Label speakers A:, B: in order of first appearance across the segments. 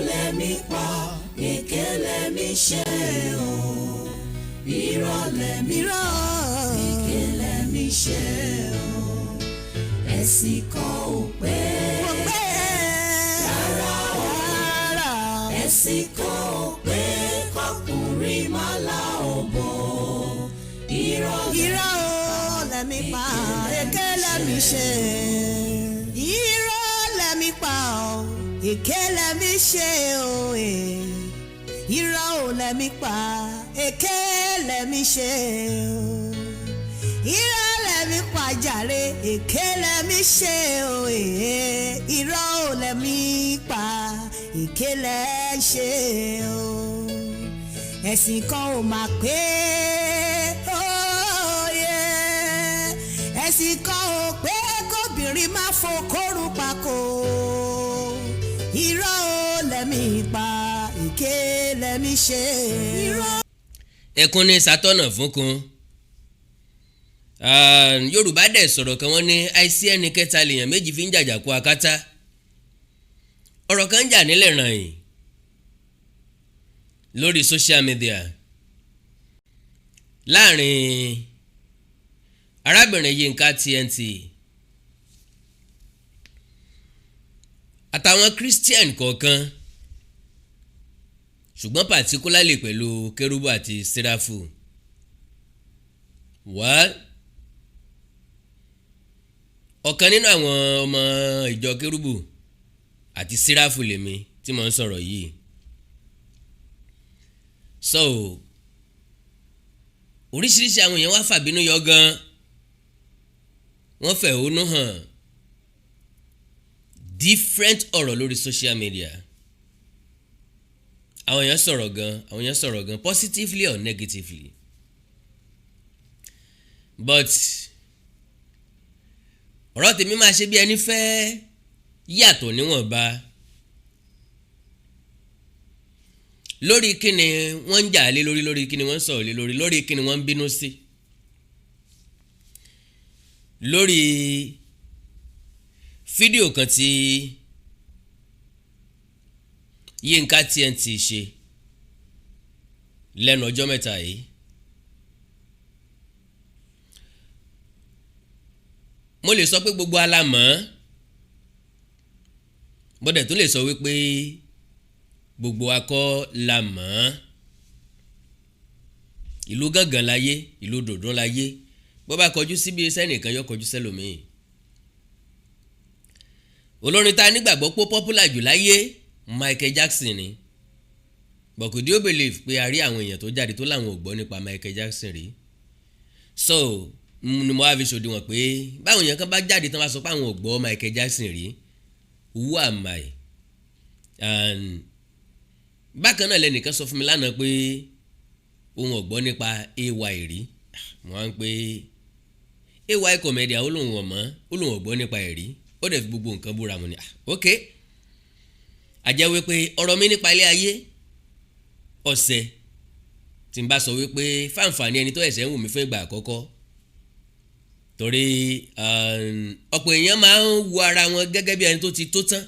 A: Lẹ̀mí pa, èké lẹ̀mí ṣe o. Irọ́ lẹ̀mí pa, èké lẹ̀mí ṣe o. Ẹ̀sìn kan ò pé rárá o. Ẹ̀sìn kan ò pé kọkùnrin má la òbò. Irọ́.
B: Irọ́ o lẹ̀mí pa, èké lẹ̀mí ṣe. Irọ́ lẹ̀mí pa o, èké lẹ̀mí ṣe o. Irọ́ o lẹ̀mí pa, èké lẹ̀mí ṣe o. Irọ́ lẹ̀mí pa jàre, èké lẹ̀mí ṣe o. Irọ́ o lẹ̀mí pa, èké lẹ̀ ṣe o. Ẹ̀sìn kan ò mà pé óye, ẹ̀sìn kan ò pé kóbìnrin má fokórun pako. Irọ́ ò lẹ́mí pa, èké lẹ́mí ṣe. Irọ́.
C: Ẹkún ní sátọ́nà fúnkun. Yorùbá dẹ̀ sọ̀rọ̀ kan, wọ́n ní àìsí ẹni kẹta lèèyàn méjì fi ń jàjà kó akátá. Ọ̀rọ̀ kan ń jà nílẹ̀ ràn yìí lórí social media láàrin arábìnrin Yínká TNT àtàwọn Christian kọ̀ọ̀kan, ṣùgbọ́n particularly pẹ̀lú Kérúbù àti Sẹ́ráfù. Wá ọ̀kan nínú àwọn ọmọ ìjọ Kérúbù àti Sẹ́ráfù lèmi tí mo ń sọ̀rọ̀ yìí. So oríṣiríṣi àwọn èèyàn wá fàbínú yọ gan, wọ́n fẹ̀hónú hàn, different ọ̀rọ̀ lórí social media. Àwọn èèyàn sọ̀rọ̀ gan, àwọn èèyàn sọ̀rọ̀ gan, positively or negatively, but ọ̀rọ̀ tèmi máa ṣe bí ẹni fẹ́ yàtọ̀ níwọ̀nba lórí kíni wọ́n ń jà lé lórí, lórí kíni wọ́n ń sọ̀rọ̀ lé lórí, lórí kíni wọ́n ń bínú sí, lórí fídíò kan tí Yínká TNT ṣe lẹ́nu ọjọ́ mẹ́ta yìí. Mo lè sọ pé gbogbo alámọ̀ bọ́dẹ̀ tó lè sọ wípé gbogbo akọ́ la mọ̀ ọ́n. Ìlú gángan láyé, ìlú dòdò láyé. Bó bá kọjú síbi sẹ́nìkan, yóò kọjú sẹ́lòmíì. Olórin ta nígbàgbọ́ pé popular jù láyé, Michael Jackson ni, but could you believe pé a rí àwọn èèyàn tó jáde tó láwọn ò gbọ́ nípa Michael Jackson rí? So ni mo wá fi ṣòdiwọ̀n pé báwọn èèyàn kan bá jáde tán, bá sọ pé àwọn ò gbọ́ Michael Jackson rí, who am I? And bákan náà lẹ́nìkan sọ fún mi lánàá pé òun ò gbọ́ nípa AY rí. Mo wá ń pé AY comedian, ó lóun ò mọ̀, ó lóun ò gbọ́ nípa ẹ̀ rí, ó dẹ̀ fi gbogbo nǹkan búra. Mo ní, "Ah, ok." Àjẹ́ wípé ọ̀rọ̀ mi nípa ilé ayé ọ̀sẹ̀ tí n bá sọ wípé fáǹfààní ẹni tó ẹ̀sẹ̀ ń wù mí fún ìgbà àkọ́kọ́, torí ọ̀pọ̀ èèyàn máa ń wo ara wọn gẹ́gẹ́ bí ẹni tó ti tó tán,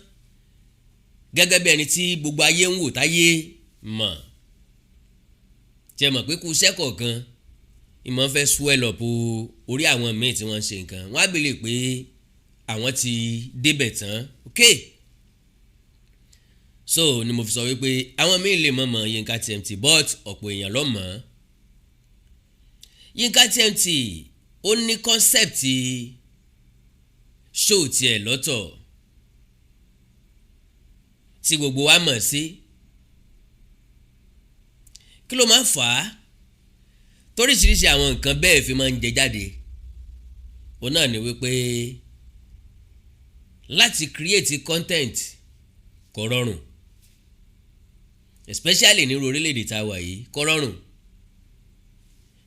C: gẹ́gẹ́ bí ẹni tí gbogbo ayé ń wò táyé mọ̀ tí ẹ mọ̀ pé kú iṣẹ́ kọ̀ọ̀kan ìmọ̀ fẹ́ swell up orí àwọn míì tí wọ́n ń ṣe nǹkan, wọ́n á bèèrè pé àwọn ti débẹ̀ tán. Ok, so ni mo fi sọ wípé àwọn míì lè mọ̀ mọ̀ Yínká TNT, but ọ̀pọ̀ èèyàn ló mọ̀. Yínká TNT, ó ní concept show tiẹ̀ lọ́tọ̀ tí gbogbo wa mọ̀ sí. Kí ló máa ń fà á toríṣiríṣi àwọn nǹkan bẹ́ẹ̀ fi máa ń jẹ jáde? Òun náà ni wípé láti create content kò rọrùn, especially nírú orílẹ̀-èdè tá a wà yìí, kò rọrùn.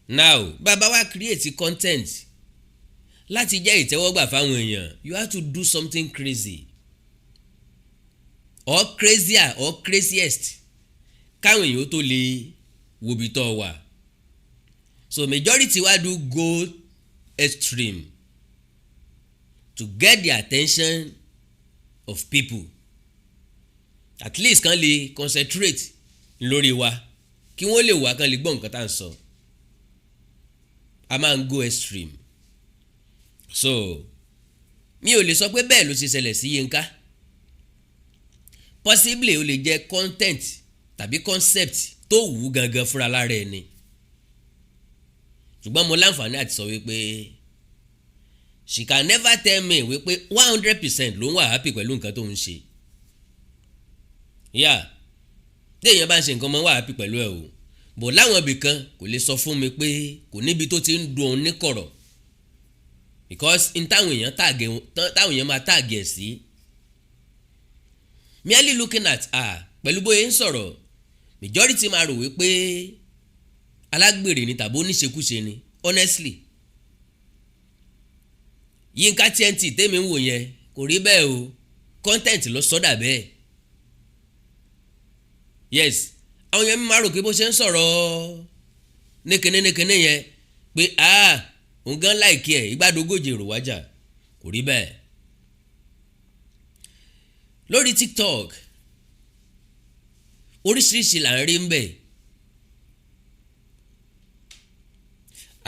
C: Now, bàbá wa create content láti jẹ́ ìtẹ́wọ́gbà fáwọn èèyàn, you have to do something crazy or crazier or craziest káwọn èèyàn tó lè wo ibi tó wà. So majority wa do go extreme to get the attention of people. At least kan lè concentrate lórí wa, kí wọ́n lè wá, kan lè gbọ́ nǹkan tá à ń sọ. A máa ń go extreme, so mi ò lè sọ pé bẹ́ẹ̀ ló ṣe ṣẹlẹ̀ sí Yínká. Possibly ó lè jẹ́ content tàbí concept tó wù ú gangan fúnra lára ẹ̀ ni, ṣùgbọ́n mo láǹfààní àti sọ wípé she can never tell me wípé 100% ló ń wà happy pẹ̀lú nǹkan tó ń ṣe. Yà téèyàn bá ń ṣe nǹkan, mọ́ wà happy pẹ̀lú ẹ̀ o, bò láwọn ibì kan kò lè sọ fún mi pé kò níbi tó ti ń dùn òun ní kọ̀rọ̀, because n táwọn èèyàn tag, táwọn èèyàn máa tag ẹ̀ sí, merely looking at her pẹ̀lú bóyá ń sọ̀rọ̀, majority máa rò wípé alágbèrè ni tàbí oníṣekúṣe ni. Honestly, Yínká TNT tèmi ń wò yẹn, kò rí bẹ́ẹ̀ o. Content ló sọ́dà bẹ́ẹ̀. Yes, àwọn yẹn máa rò pé bó ṣe ń sọ̀rọ̀ nékené nékené yẹn pé, ah, òun gan like ẹ̀ ìgbàdógójì èrò wájà. Kò rí bẹ́ẹ̀. Lórí TikTok, oríṣiríṣi là ń rí ń bẹ̀.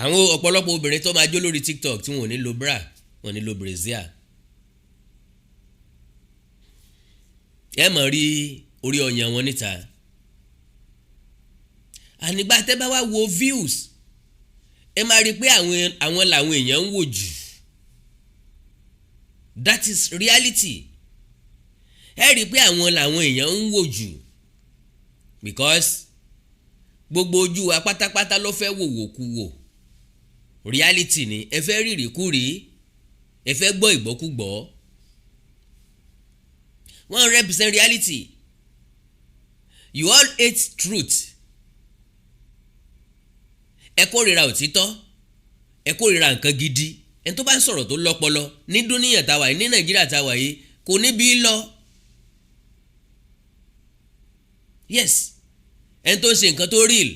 C: Àwọn ọ̀pọ̀lọpọ̀ obìnrin tó máa jó lórí TikTok tí wọn ò ní lo bra, wọn ò ní lo brassiere, ẹ mọ̀ rí orí ọyàn wọn níta. Ànígbà tẹ́ bá wá wo views, ẹ máa rí i pé àwọn làwọn èèyàn ń wò jù. That is reality. Ẹ rí i pé àwọn làwọn èèyàn ń wò jù because gbogbo ojú wa pátápátá ló fẹ́ wò wòkú wò. Reality ni. Ẹ fẹ́ rírì kúrì, ẹ fẹ́ gbọ́ ìgbọ́kúgbọ́. 100% reality. You all hate truth. Ẹ kórìíra òtítọ́, ẹ kórìíra nǹkan gidi. Ẹni tó bá ń sọ̀rọ̀ tó lọ́pọlọ ní dúníyàn tá a wà yìí, ní Nàìjíríà tá a wà yìí, kò ní bí lọ. Yes, ẹni tó ń ṣe nǹkan tó real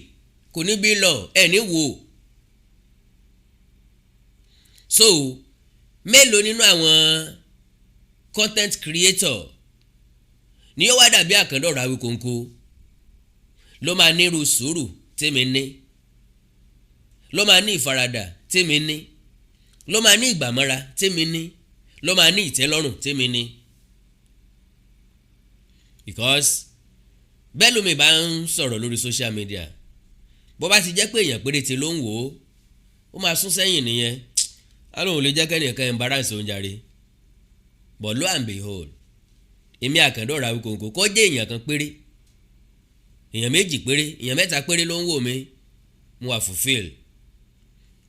C: kò ní bí lọ, ẹ ní wò. So mélòó nínú àwọn content creator ni yóò wá dàbí àkàndọ̀rọ̀ Awíkonko, ló máa nírú sùúrù tèmi ní, ló máa ní ìfaradà tèmi ní, ló máa ní ìgbàmọ́ra tèmi ní, ló máa ní ìtẹ́lọ́rùn tèmi ní? Because bẹ́ẹ̀ lómi bá ń sọ̀rọ̀ lórí social media, bó bá ti jẹ́ pé èèyàn péréte ló ń wò ó, ó máa sún sẹ́yìn nìyẹn. Á lóun lè jẹ́ kẹ́nìkan embarrass òun jàre. But lo and behold, èmi àkàndọ̀rọ̀ Awíkonko, kó jẹ́ èèyàn kan péré, èèyàn méjì péré, èèyàn mẹ́ta péré ló ń wò mí, mo wà fulfill,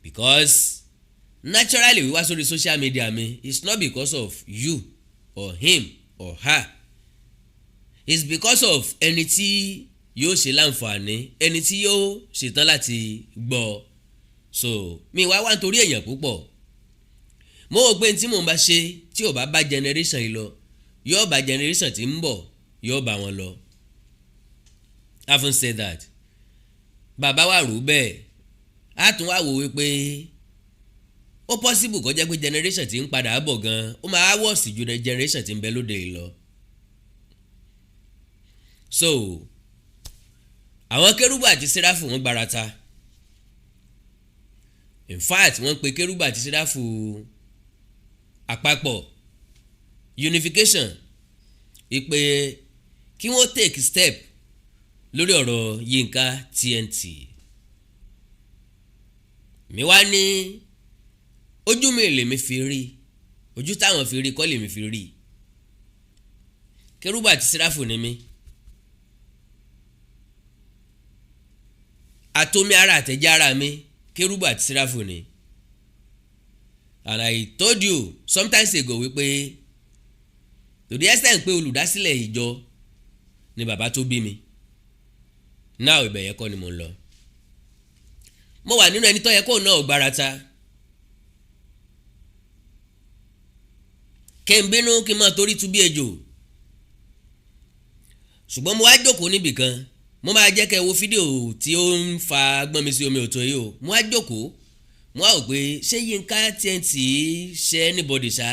C: because naturally, wíwá sórí social media mi it's not because of you or him or her, it's because of ẹni tí yóò ṣe láǹfààní, ẹni tí yóò ṣetán láti gbọ́. So mi wá wá nítorí èèyàn púpọ̀. Mo rò pé tí mò ń bá ṣe, tí ò bá bá generation yìí lọ, yóò bá generation tí ń bọ̀, yóò bá wọn lọ. Having said that, bàbá wa rò bẹ́ẹ̀, á tún wá wò wípé ó possible kó jẹ́ pé generation tí ń padà bọ̀ gan, ó máa worse ju generation tí ń bẹ lóde yìí lọ. So àwọn kérúbù àti sẹ́ráfù, wọ́n gbarata. In fact, wọ́n pe kérúbù àti sẹ́ráfù àpapọ̀, unification, ìpè kí wọ́n take step lórí ọ̀rọ̀ Yínká TNT. Mi wá ní ojú mi lèmi fi rí, ojú táwọn fi rí kọ́ lèmi fi rí. Kérúbù àti sẹ́ráfù ni mí. Àtomi ara àtẹ̀jẹ́ ara mi, kérúbù àti sẹ́ráfù ni. And I told you sometimes ago wípé to the extent pé olùdásílẹ̀ ìjọ ni bàbá tó bí mi. Now, ibẹ̀ yẹn kọ́ ni mo ń lọ. Mo wà nínú ẹni tó yẹ kó náà gbárata, kí n bínú, kí n máa torí tu bí ejò. Ṣùgbọ́n mo wá jókòó níbì kan. Mo máa jẹ́ kẹ́ ẹ wo fídíò tí ó ń fa gbọ́n mi sí omi òtó yìí o. Mo wá jókòó, mo wá wò pé ṣé Yínká TNT ṣe anybody ṣá?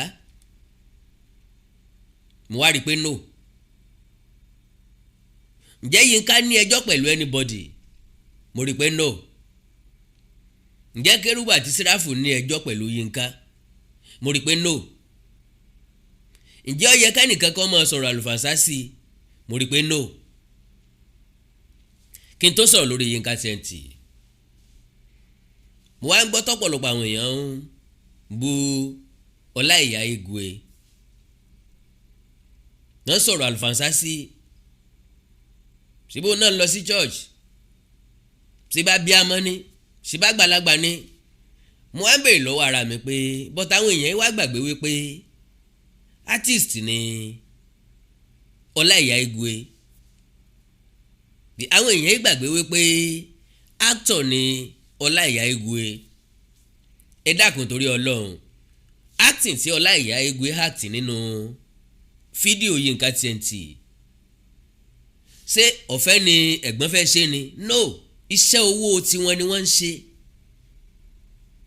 C: Mo wá rí i pé no. Ǹjẹ́ Yínká ní ẹjọ́ pẹ̀lú anybody? Mo rí i pé no. Ǹjẹ́ Kérúbù àti Séráfù ní ẹjọ́ pẹ̀lú Yínká? Mo rí i pé no. Ǹjẹ́ ó yẹ kẹ́nìkan kan máa sọ̀rọ̀ àlùfànṣá sí i? Mo rí i pé no. Kí n tó sọ̀rọ̀ lórí Yínká TNT, mo wá ń gbọ́ tọ́pọ̀lọpọ̀ àwọn èèyàn ń bu Ọláìyá Igwe, wọ́n sọ̀rọ̀ àlùfànṣá sí síbò náà lọ sí church, síbá bíamọ ni, síbá gbàlagbà ni. Mo wá ń béèrè lọ́wọ́ ara mi pé but àwọn èèyàn wá gbàgbé wípé artist ni Ọláìyá Igwe. Àwọn èèyàn gbàgbé wípé actor ni Ọláìyá Igwe. Ẹ dákun, torí Ọlọ́run, acting tí Ọláìyá Igwe act nínú fídíò Yínká TNT, ṣé ọ̀fẹ́ ni ẹ̀gbọ́n fẹ́ ṣe ni? No, iṣẹ́ owó tiwọn ni wọ́n ń ṣe.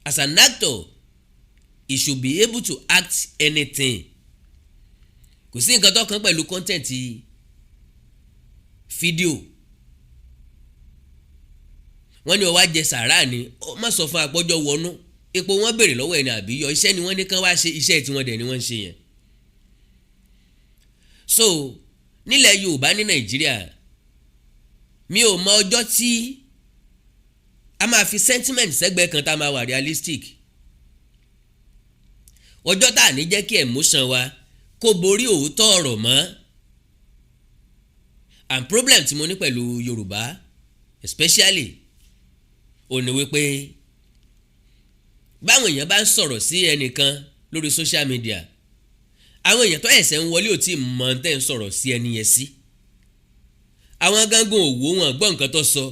C: As an actor, he should be able to act anything. Kò sí nǹkan tó kàn pẹ̀lú content fídíò. Wọ́n ní ó wá jẹ sàrà ni, ó má sọ fún apọ́jọ́ wọnú epo. Wọ́n béèrè lọ́wọ́ ẹni àbí yọ iṣẹ́ ni wọ́n ní kán wá ṣe, iṣẹ́ tí wọ́n dẹ̀ ni wọ́n ń ṣe yẹn. So nílẹ̀ Yorùbá ní Nàìjíríà, mi ò mọ ọjọ́ tí a máa fi sentiment sẹ́gbẹ̀ẹ́ kan tá a máa wà realistic, ọjọ́ tá a ní jẹ́ kí emotion wa kó borí òótọ́ ọ̀rọ̀ mọ́. And problem tí mo ní pẹ̀lú Yorùbá especially ò ní wípé báwọn èèyàn bá ń sọ̀rọ̀ sí ẹnìkan lórí social media, àwọn èèyàn tó ẹ̀sẹ̀ ń wọlé ò tí ì mọ̀ tẹ́ ń sọ̀rọ̀ sí ẹni yẹn sí. Àwọn gángan òwò wọn gbọ́ nǹkan tó sọ,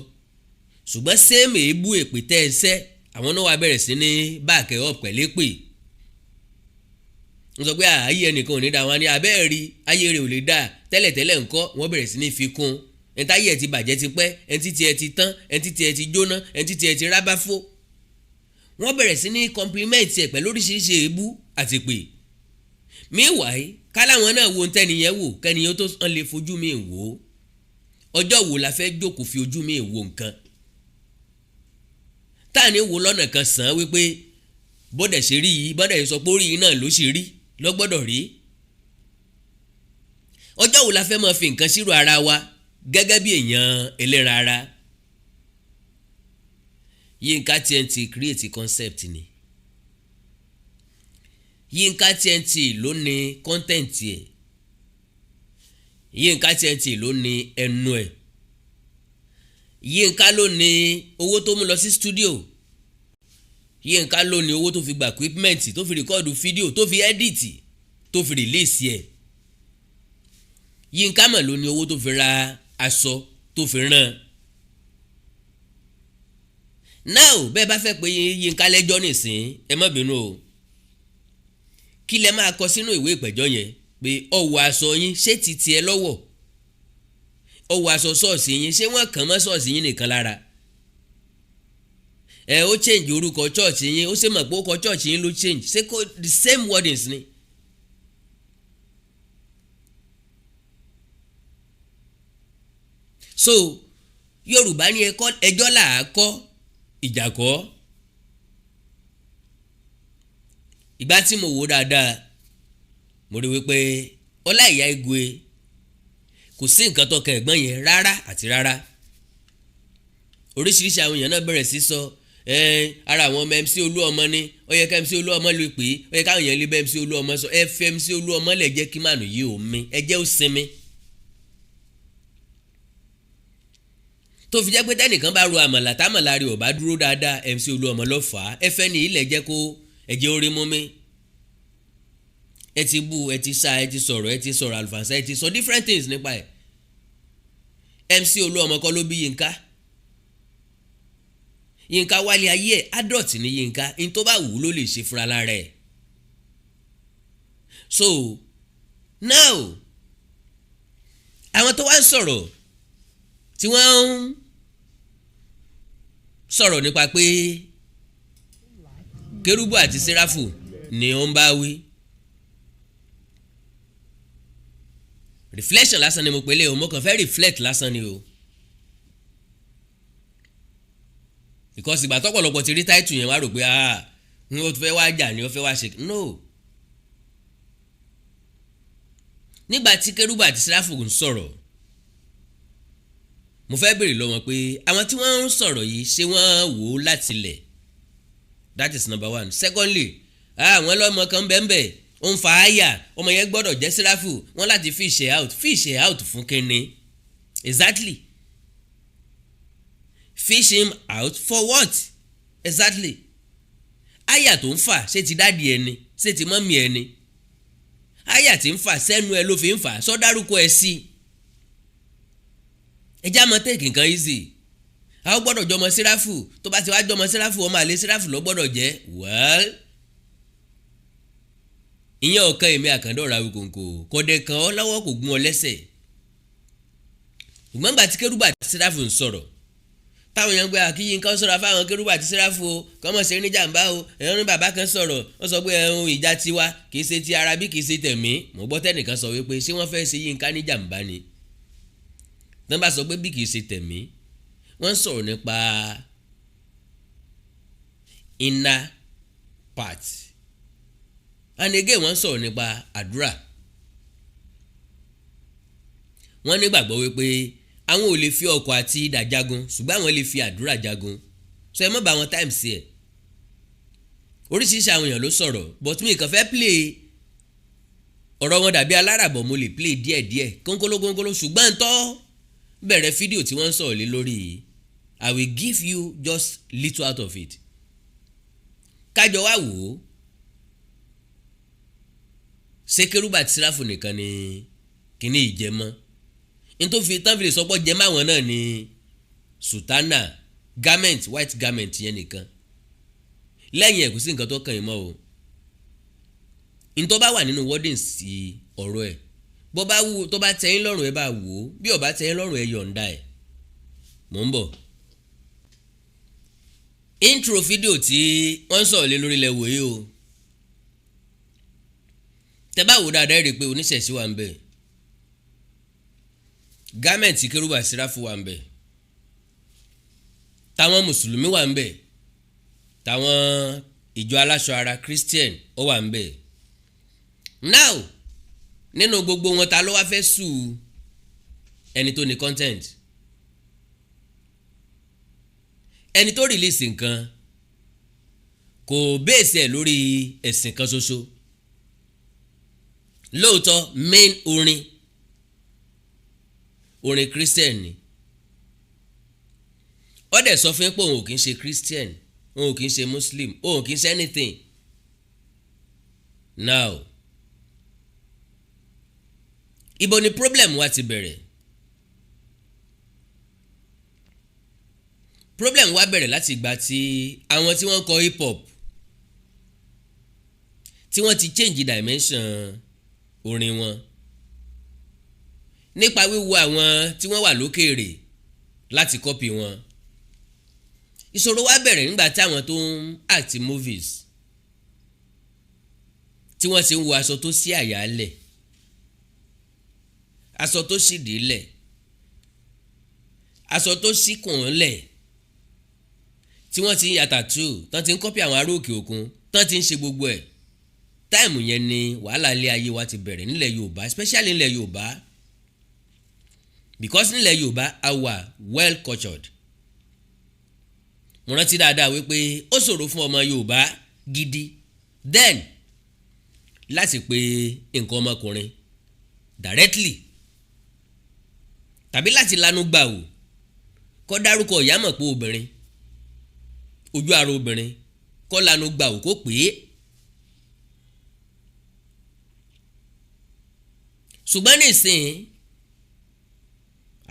C: ṣùgbọ́n same èébú, èpè tẹ́ ẹ sẹ́, àwọn náà wá bẹ̀rẹ̀ sí ní back up pẹ̀lú èpè. Ń sọ pé ayé ẹnìkan ò ní da wọn ní abẹ́ẹ̀ rí, ayé rẹ̀ ò lè dáa tẹ́lẹ̀tẹ́lẹ̀ ńkọ́. Wọ́n bẹ̀rẹ̀ sí ní fi kún ẹni táyé ẹ̀ ti bàjẹ́ ti pẹ́, ẹni tí tiẹ̀ ti tán, ẹni tí tiẹ̀ ti jóná, ẹni tí tiẹ̀ ti rábáfó. Wọ́n bẹ̀rẹ̀ sí ní compliment ẹ̀ pẹ̀lú oríṣiríṣi èébú àti pè. Meanwhile, káláwọn náà wo tẹ́niyẹn wò kẹ́niyẹn tó ń lè fojú mi wò ó. Ọjọ́ wo la fẹ́ jókòó fi ojú mi wò nǹkan tá à ní wo lọ́nà kan sàn án wípé bọ́dẹ̀ ṣe rí yìí, bọ́dẹ̀ ṣe sọ pé ó rí yìí náà ló ṣe rí lọ́gbọ́dọ̀ rí? Ọjọ́ wo la fẹ́ máa fi nǹkan sírò ara wa gẹ́gẹ́ bí èèyàn ẹlẹ́ran ara? Yínká TNT create concept ni. Yínká TNT ló ní content ẹ̀. Yínká TNT ló ní ẹnu ẹ̀. Yínká ló ní owó tó mú lọ sí studio. Yínká ló ní owó tó fi gba equipment, tó fi record fídíò, tó fi edit, tó fi release ẹ̀. Yínká mọ̀ ló ní owó tó fi ra aṣọ tó fi rán. Now, bẹ́ẹ̀ bá fẹ́ pé Yínká lẹ́jọ́ nìsín, ẹ má bínú o, kí lẹ máa kọ sínú ìwé ìpẹ̀jọ́ yẹn? Pé ọwọ́ aṣọ yín, ṣé ti tiẹ̀ lọ́wọ́? Ọwọ́ aṣọ ṣọ́ọ̀ṣì yín, ṣé wọ́n kàn mọ́ ṣọ́ọ̀ṣì yín nìkan lára? Ẹ ó change orúkọ church yín, ó ṣe mọ̀ pé orúkọ church yín ló change, ṣé kò the same wordings ni? So Yorùbá ní ẹjọ́ là á kọ́, ìjà kọ́. Ìgbà tí mo wò dáadáa, mo rí wípé Ọláìyá Igwe kò sí nǹkan tó kan ẹ̀gbọ́n yẹn rárá àti rárá. Oríṣiríṣi àwọn èèyàn náà bẹ̀rẹ̀ sí sọ ara àwọn ọmọ MC Olúọmọ ni ó yẹ ká MC Olúọmọ lè pè é, ó yẹ káwọn èèyàn lè bá MC Olúọmọ sọ. Ẹ fẹ́ MC Olúọmọ lẹ̀, jẹ́ kí mànù yìí ò mi, ẹ jẹ́ ó sinmi. Tó fi jẹ́ pé tẹ́nìkan bá ro àmàlà, támàlà rẹ̀ ò bá dúró dáadáa, MC Olúọmọ ló fà á. Ẹ fẹ́ ní ilẹ̀, jẹ́ kó ẹ jẹ́ orí mú mi. Ẹ ti bú, ẹ ti sá, ẹ ti sọ̀rọ̀, ẹ ti sọ̀rọ̀ àlùfànṣá, ẹ ti sọ different things nípa ẹ̀. MC Olúọmọ kọ́ ló bí Yínká. Yínká wálé ayé ẹ̀, adult ní Yínká, ní tó bá wù ú ló lè ṣe fúnra lára ẹ̀. So now, àwọn tó wá ń sọ̀rọ̀, tí wọ́n ń sọ̀rọ̀ nípa pé Kérúbù àti Séráfù ni ó ń bá wí. Reflection lásán ni mo pèlè o, mo kàn fẹ́ reflect lásán ni o, because ìgbà tọ́pọ̀lọpọ̀ ti rí title yẹn, wá rò pé, ah, n ó fẹ́ wá jà ni, ó fẹ́ wá ṣe. No, nígbà tí Kérúbù àti Séráfù ń sọ̀rọ̀, mo fẹ́ béèrè lọ́wọ́ pé àwọn tí wọ́n ń sọ̀rọ̀ yìí, ṣé wọ́n wò ó láti lẹ̀? That is number one. Secondly, àwọn ọlọ́mọ kan bẹ́ẹ̀ ó ń fa àyà, ọmọ yẹn gbọ́dọ̀ jẹ́ Séráfù, wọ́n láti fish it out. Fish it out fún kínní exactly? Fish him out for what exactly? Àyà tó ń fà, ṣé ti daddy ẹni? Ṣé ti mummy ẹni? Àyà tí ń fà sẹ́nu ẹ ló fi ń fà, sọ dárúkọ ẹ sí. Ẹ já mọ take nǹkan easy. Àwọn gbọ́dọ̀ jọmọ Séráfù, tó bá ti wá jọmọ Séráfù, ọmọ àlè Séráfù ló gbọ́dọ̀ jẹ́. Well, ìyẹn ọ̀kan èmi àkàndọ̀rọ̀ Awíkonko kọ̀dẹ̀ kan ọ́ lọ́wọ́, kò gún ọ lẹ́sẹ̀. Ṣùgbọ́n gbà tí Kérúbù àti Séráfù ń sọ̀rọ̀, táwọn èèyàn gbé àkíyí nǹkan sọ̀rọ̀ fáwọn Kérúbù àti Séráfù o, kọ́ mọ̀ ṣe níjàmbá o. Ẹ̀rọ ní bàbá kan sọ̀rọ̀, wọ́n sọ pé ẹ̀hún ìjà tiwa kì í ṣe ti ara bí kì í ṣe tẹ̀mí. Mo gbọ́ tẹ́nìkan sọ wípé ṣé wọ́n fẹ́ ṣe Yínká níjàmbá ni? Tán bá sọ pé bí kì í ṣe tẹ̀mí, wọ́n ń sọ̀rọ̀ nípa inner part, and again wọ́n ń sọ̀rọ̀ nípa àdúrà. Wọ́n nígbàgbọ́ wípé àwọn ò lè fi ọkọ̀ àti idà jagun, ṣùgbọ́n àwọn lè fi àdúrà jagun. So ẹ má bá wọn time sí ẹ̀. Oríṣiríṣi àwọn èèyàn ló sọ̀rọ̀, but mi kàn fẹ́ play ọ̀rọ̀ wọn dàbí aláràbọ̀. Mo lè play díẹ̀díẹ̀, kónkóló kónkóló, ṣùgbọ́n tọ́ bẹ̀rẹ̀ fídíò tí wọ́n ń sọ̀rọ̀ lé lórí, I will give you just little out of it, kájọ wá wò ó. Ṣé Kérúbù àti Séráfù nìkan ni kíní ìjẹmọ́ nítorí tán fi lè sọpọ́ jẹ máwọn náà ni sùtánà, garment, white garment yẹn nìkan? Lẹ́yìn ẹ̀, kò sí nǹkan tó kàn yín mọ́ o. Ntọ́ bá wà nínú wordings sí ọ̀rọ̀ ẹ̀, bó bá wù, tó bá tẹ́ yín lọ́rùn, ẹ bá wò ó. Bí ó bá tẹ́ yín lọ́rùn, ẹ yọ̀ǹda ẹ̀. Mò ń bọ̀. Intro fídíò tí wọ́n ń sọ̀rọ̀ lé lórí ilẹ̀ wòye o. Tẹ́ bá wò dáadáa, rí i pé oníṣẹ̀ṣe wà ń bẹ̀, garment Kérúbù Séráfù wà ń bẹ̀, táwọn mùsùlùmí wà ń bẹ̀, táwọn ìjọ aláṣọ ara Christian ó wà ń bẹ̀. Now, nínú gbogbo wọn, ta ló wá fẹ́ sue ẹni tó ní content, ẹni tó release nǹkan? Kò base ẹ̀ lórí ẹ̀sìn kan ṣoṣo. Lóòótọ́, main orin, orin Christian ni. Ó dẹ̀ sọ fún pé òun ò kì í ṣe Christian, òun ò kì í ṣe Muslim, òun ò kì í ṣe anything. Now, ibo ni problem wa ti bẹ̀rẹ̀? Problem wa bẹ̀rẹ̀ láti ìgbà tí àwọn tí wọ́n kọ hip hop, tí wọ́n ti change dimension orin wọn nípa wíwo àwọn tí wọ́n wà lókèèrè láti copy wọn. Ìṣòro wa bẹ̀rẹ̀ nígbà tí àwọn tó ń act movies, tí wọ́n ti ń wọ aṣọ tó sí àyà lẹ̀, aṣọ tó sì délẹ̀, aṣọ tó síkùn lẹ̀, tí wọ́n ti ń ya tattoo, tán ti ń copy àwọn ará òkè òkun, tán ti ń ṣe gbogbo ẹ̀. Time yẹn ni wàhálà ilé ayé wa ti bẹ̀rẹ̀ nílẹ̀ Yorùbá, especially nílẹ̀ Yorùbá, because nílẹ̀ Yorùbá, a wà well cultured. Mo rántí dáadáa wípé ó ṣòro fún ọmọ Yorùbá gidi then láti pe nǹkan ọmọkùnrin directly tàbí láti lanu gbà wò kó dárúkọ ìyá mọ̀ pé obìnrin, ojú ara obìnrin, kó lanu gbà wò kó pè é. Ṣùgbọ́n nísìnyí,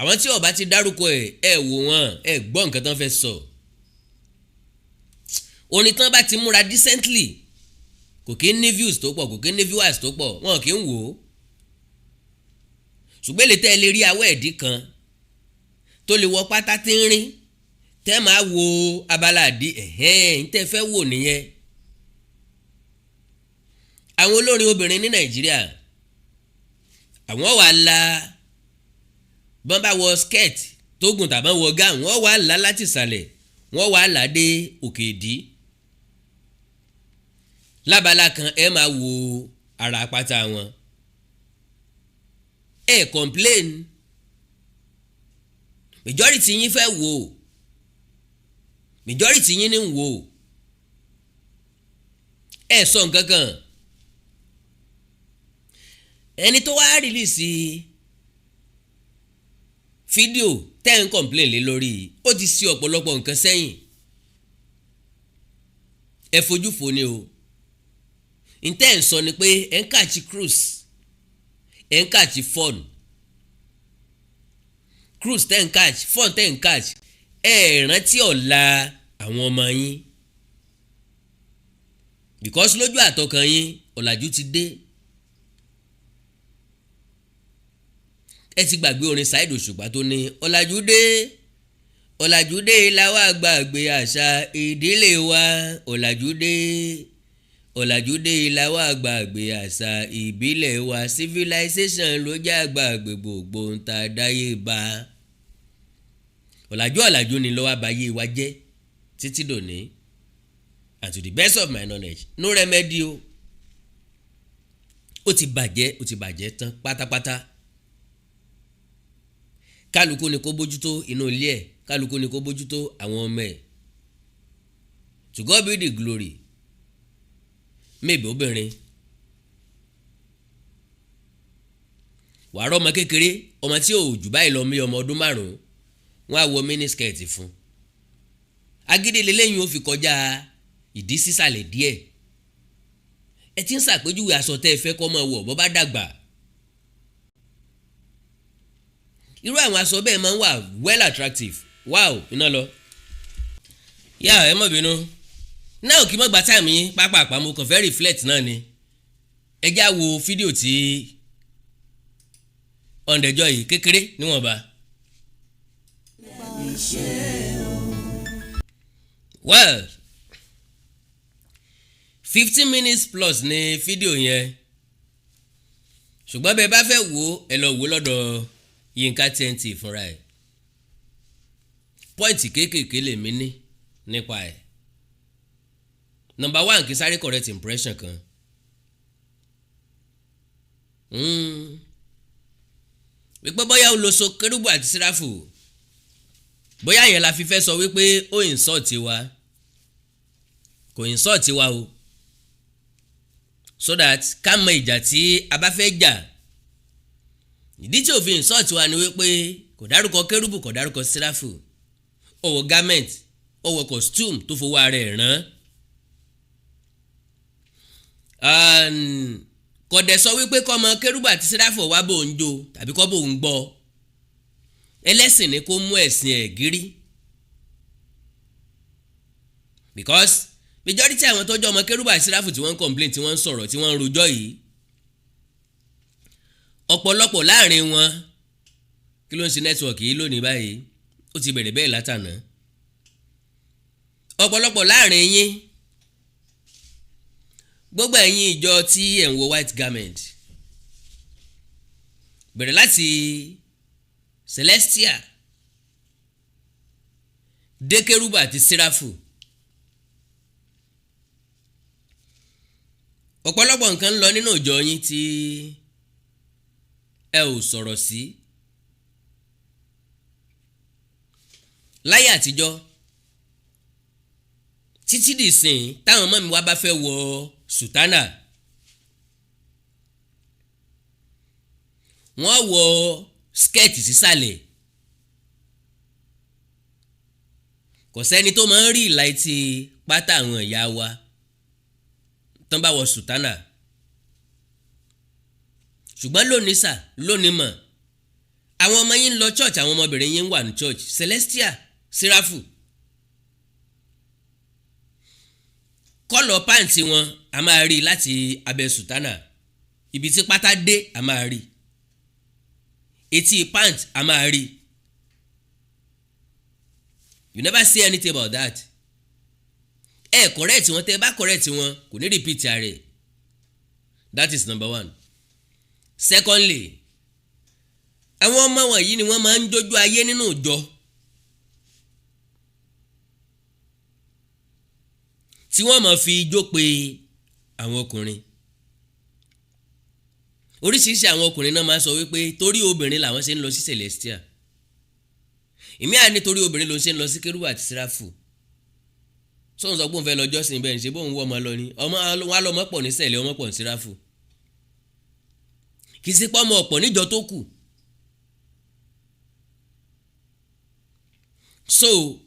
C: àwọn tí ó bá ti dárúkọ ẹ̀, ẹ wò wọ́n, ẹ gbọ́ nǹkan tán fẹ́ sọ. Orin tán bá ti múra decently kò kí ń ní views tó pọ̀, kò kí ń ní viewers tó pọ̀, wọn kì í wò ó. Ṣùgbọ́n èlé tẹ́ ẹ lè rí awọ́ ẹ̀dí kan tó lè wọ pátá tínrín, tẹ́ máa wo abala àdí ẹ̀hẹ́n tẹ́ fẹ́ wò nìyẹn. Àwọn olórin obìnrin ní Nàìjíríà, Àwọn wà la bọ́n bá wọ skirt tó gùn tàbí wọ gown, wọ́n wà là láti ìsàlẹ̀, wọ́n wà là dé òkè ìdí. Lábala kan, ẹ máa wo ara pátá wọn. Ẹ complain, majority yín fẹ́ wò, majority yín ní wò. Ẹ sọ nǹkan kan. Ẹni tó wá release fídíò tẹ́ ń complain lé lórí, ó ti ṣe ọ̀pọ̀lọpọ̀ nǹkan sẹ́yìn. Ẹ fojú fo ni o. Ntẹ́ ń sọ ni pé ẹ̀ ń catch cruise, ẹ̀ ń catch fun. Cruise tẹ́ ń catch, fun tẹ́ ń catch, ẹ̀ rántí ọ̀la àwọn ọmọ yín, because lójú àtọkàn yín, ọ̀làjú ti dé. Ẹ ti gbàgbé orin Saheed Òṣùpá tó ní ọ̀làjú dé, ọ̀làjú dé làwa gbàgbé àṣà ìdílé wa, ọ̀làjú dé, ọ̀làjú dé làwa gbàgbé àṣà ìbílẹ̀ wa, civilization ló já gbàgbé gbogbo ń ta dáyé bá. Ọ̀làjú, ọ̀làjú ni lọ́wọ́ abayé wa jẹ́ títí dòní. And to the best of my knowledge, no remedy o. Ó ti bàjẹ́, ó ti bàjẹ́ tán pátápátá. Kálukú ni kó bójútó inú ilé ẹ̀, kálukú ni kó bójútó àwọn ọmọ ẹ̀. To God be the glory. Maybe obìnrin wàá rọ́ ọmọ kékeré, ọmọ tí ò jù báyìí lọ, mí ọmọ ọdún 5, wọ́n á wọ miniskirt fún agídí lélẹ́yìn, ó fi kọjá ìdí sísàlẹ̀ díẹ̀. Ẹ ti ń ṣàpèjúwe aṣọ tẹ́ ẹ fẹ́ kọ́ máa wọ̀ bọ́ bá dàgbà. Irú àwọn aṣọ bẹ́ẹ̀ máa ń wà well attractive. Wow, iná lọ yá, ẹ má bínú náà, kí n má gba time yín pápápá. Mo kàn fẹ́ reflect náà ni. Ẹ já wo fídíò tí ọ̀ǹdẹ̀jọ́ yìí kékeré níwọ̀nba.
A: Lẹ́mi ṣe o.
C: Well, 15 minutes plus ní fídíò yẹn, ṣùgbọ́n bẹ́ẹ̀ bá fẹ́ wò ó, ẹ lọ wò ó lọ́dọ̀ Yínká TNT fúnra ẹ̀. Point kéékèèké lèmi ní nípa ẹ̀. Number one, kí sáré correct impression kan, wípé bóyá ó lo so kérúbù àti síráfù, bóyá yẹn la fi fẹ́ sọ wípé ó insult wa. Kò insult wa o, so that ká mọ ìjà tí a bá fẹ́ jà. Ìdí tí òfin insult wa ni wípé kò dárúkọ kérúbù, kò dárúkọ síráfù. Ó wọ garment, ó wọ costume tó fowó ara ẹ̀ rán. Kò dẹ̀ sọ wípé kọ́mọ kérúbù àti síráfù wá bò ń jó tàbí kọ́ bò ń gbọ́. Ẹlẹ́sìn ni kó mú ẹ̀sìn ẹ̀ gírí, because majority àwọn tọ́jú ọmọ kérúbù àti síráfù tí wọ́n ń complain, tí wọ́n ń sọ̀rọ̀, tí wọ́n ń rojọ́ yìí, ọ̀pọ̀lọpọ̀ láàrin wọn. Kí ló ń ṣe network yìí lónìí báyìí? Ó ti bẹ̀rẹ̀ bẹ́ẹ̀ látànà. Ọ̀pọ̀lọpọ̀ láàrin yín, gbogbo ẹ̀yin ìjọ tí ẹ̀ ń wọ white garment, bẹ̀rẹ̀ láti Celestial dé kérúbù àti síráfù, ọ̀pọ̀lọpọ̀ nǹkan ń lọ nínú ìjọ yín tí ẹ ò sọ̀rọ̀ sí. Láyé àtijọ́ títí dìsìn, táwọn ọmọ mi wá bá fẹ́ wọ sùtánà, wọ́n wọ skẹ́ẹ̀tì sísàlẹ̀. Kò sẹ́ni tó máa ń rí ìlà etí pátá àwọn ìyá wa tán bá wọ sùtánà. Ṣùgbọ́n lónìí sà, lónìí mọ̀, àwọn ọmọ yín ń lọ church, àwọn ọmọbìnrin yín wà ní church Celestial, Serafu. Color pàǹtí wọn, a máa rí láti abẹ́ sùtánà. Ibi tí pátá dé, a máa rí etí pant, a máa rí. You never say anything about that. Ẹ correct wọn. Tẹ bá correct wọn, kò ní repeat ara ẹ̀. That is number one. Secondly, Àwọn ọmọ wọ̀nyí ni wọ́n máa ń jójú ayé nínú ìjọ, tí wọ́n máa fi ijó pe àwọn ọkùnrin. Oríṣiríṣi àwọn ọkùnrin náà máa sọ wípé torí obìnrin làwọn ṣe ń lọ sí Celestial. Ìmí à ní torí obìnrin ló ń ṣe ń lọ sí Kérúbù àti Séráfù. Sóun sọ pé òun fẹ́ lọ jọ́sìn bẹ́ẹ̀, ń ṣe bóun wọ́ ọmọ lọ ni ọmọ wọn lọ́mọ pọ̀ ní Cele, ọmọ pọ̀ ní Séráfù. Kì í sí pọ́ ọmọ ọ̀pọ̀ níjọ tó kù. So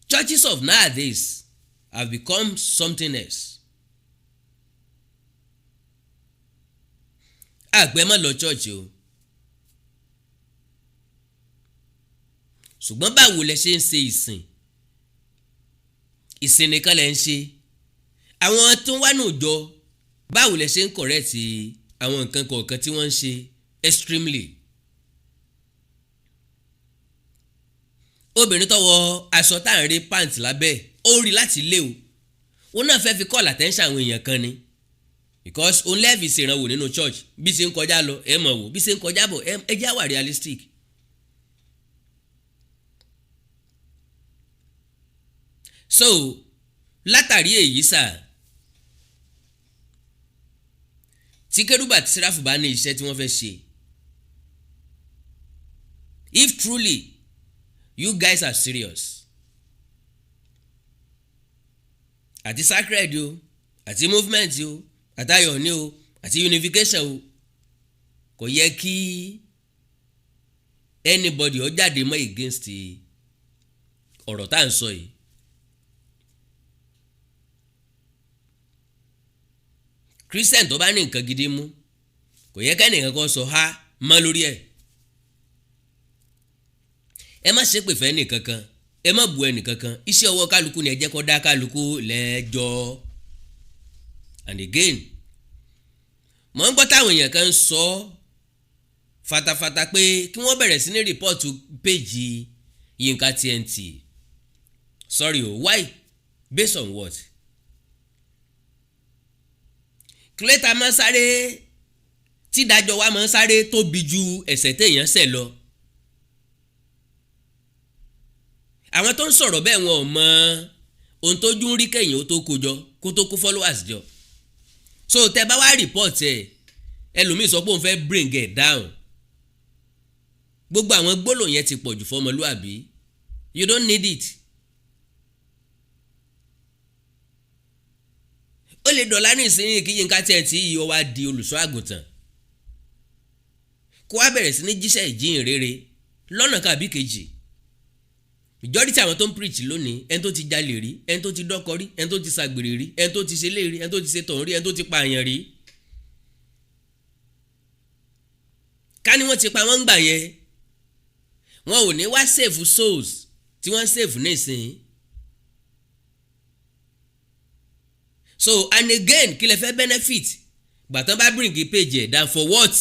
C: churches of nowadays have become something else. Àgbẹ̀ má lọ church o, ṣùgbọ́n báwo lẹ ṣe ń ṣe ìsìn? Ìsìn nìkan lẹ ń ṣe. Àwọn tó ń wá ní òjọ, báwo lẹ ṣe ń correct àwọn nǹkan kọ̀ọ̀kan tí wọ́n ń ṣe extremely? Obìnrin tó wọ aṣọ tá à ń rí pant lábẹ́, ó rí láti lé o, òun náà fẹ́ fi call attention àwọn èèyàn kan ni, because òun lẹ́ẹ̀fì ṣèrànwò nínú church. Bí ṣe ń kọjá lọ, ẹ mọ̀ wò, bí ṣe ń kọjá bọ̀, ẹ já wà realistic. So látàrí èyí sà, tí Kérúbù àti Séráfù bá ní iṣẹ́ tí wọ́n fẹ́ ṣe, if truly you guys are serious, àti sacred o, àti movement o, àtayọ̀ ní o, àti unification o, kò yẹ kí anybody ó jáde mọ́ against ọ̀rọ̀ tá à ń sọ yìí. Christian tó bá ní nǹkan gidi mú, kò yẹ kẹ́nìkan kan sọ ha mọ́ lórí ẹ̀. Ẹ má ṣépè fẹ́ nìkankan, ẹ má bu ẹnìkankan. Iṣẹ́ ọwọ́ kálukú ni, ẹ jẹ́ kó dá kálukú lẹ́jọ́. And again, mò ń gbọ́ táwọn èèyàn kan ń sọ fatafata pé kí wọ́n bẹ̀rẹ̀ sí ní report page Yinka TNT. Sorry o, why? Based on what? Clayton máa ń sáré tí ìdájọ́ wa máa ń sáré tóbi ju ẹ̀ṣẹ̀ téèyàn ṣẹ̀ lọ. Àwọn tó ń sọ̀rọ̀ bẹ́ẹ̀, wọn ò mọ ohun tójú ń rí kẹ́yìn ó tó kó jọ, kó tó kó followers jọ. So tẹ bá wá report ẹ, ẹlòmíì sọ pé òun fẹ́ bring it down. Gbogbo àwọn gbólóhùn yẹn ti pọ̀ jù fọmọlúàbí. You don't need it. Ó lè dọ̀lá ní ìsinyìí kí Yínká TNT yìí ó wá di olùṣọ́ àgùntàn, kó wá bẹ̀rẹ̀ sí ní jíṣẹ́ ìjíhìn rere lọ́nà kan àbí kejì. Majority àwọn tó ń preach lónìí, ẹni tó ti jalè rí, ẹni tó ti dọ́kọ rí, ẹni tó ti ṣàgbèrè rí, ẹni tó ti ṣe léèrè, ẹni tó ti ṣe tọ̀hún rí, ẹni tó ti pààyàn rí. Ká ní wọ́n ti pa wọ́n ń gbà yẹn, wọn ò ní wá save souls tí wọ́n ń save nísìnyí. So and again, kí lẹ fẹ́ benefit gbàtàn bá bring page ẹ̀ down? For what?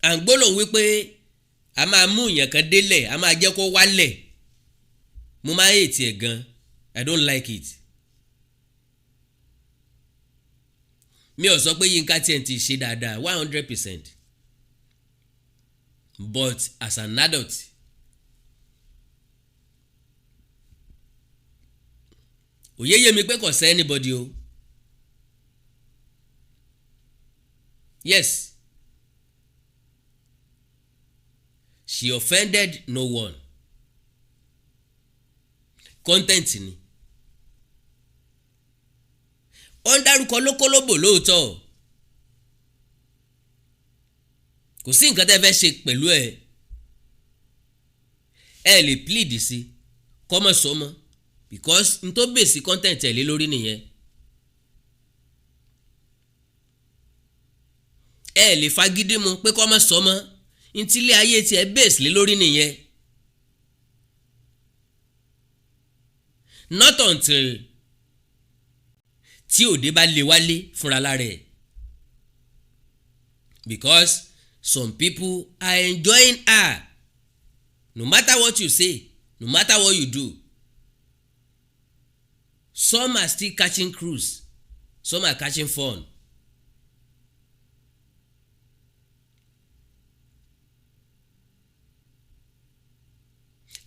C: À ń gbólóhùn wípé a máa mú ìyàn kan délẹ̀, a máa jẹ́ kó wálẹ̀. Mo máa hate ẹ̀ gan. I don't like it. Mi ò sọ pé Yínká TNT ṣe dáadáa 100%, but as an adult, òye yé mi pé kò sẹ́ anybody o. Yes, she offended no one. Content ni ó ń dárúkọ lókólóbò lóòótọ́. Kò sí nǹkan tẹ́ fẹ́ ṣe pẹ̀lú ẹ. Ẹ lè plead sí kọ́mọ̀ sọmọ, because n tó bèsì content ẹ̀ lé lórí nìyẹn. Ẹ lè fagídí mu pé kọ́mọ̀ sọmọ, ntílé ayé tiẹ̀ bèsì lé lórí nìyẹn. Not until tí òde bá lè wálé fúnra lára ẹ̀, because some people are enjoying her no matter what you say, no matter what you do. Some are still catching cruise, some are catching fun.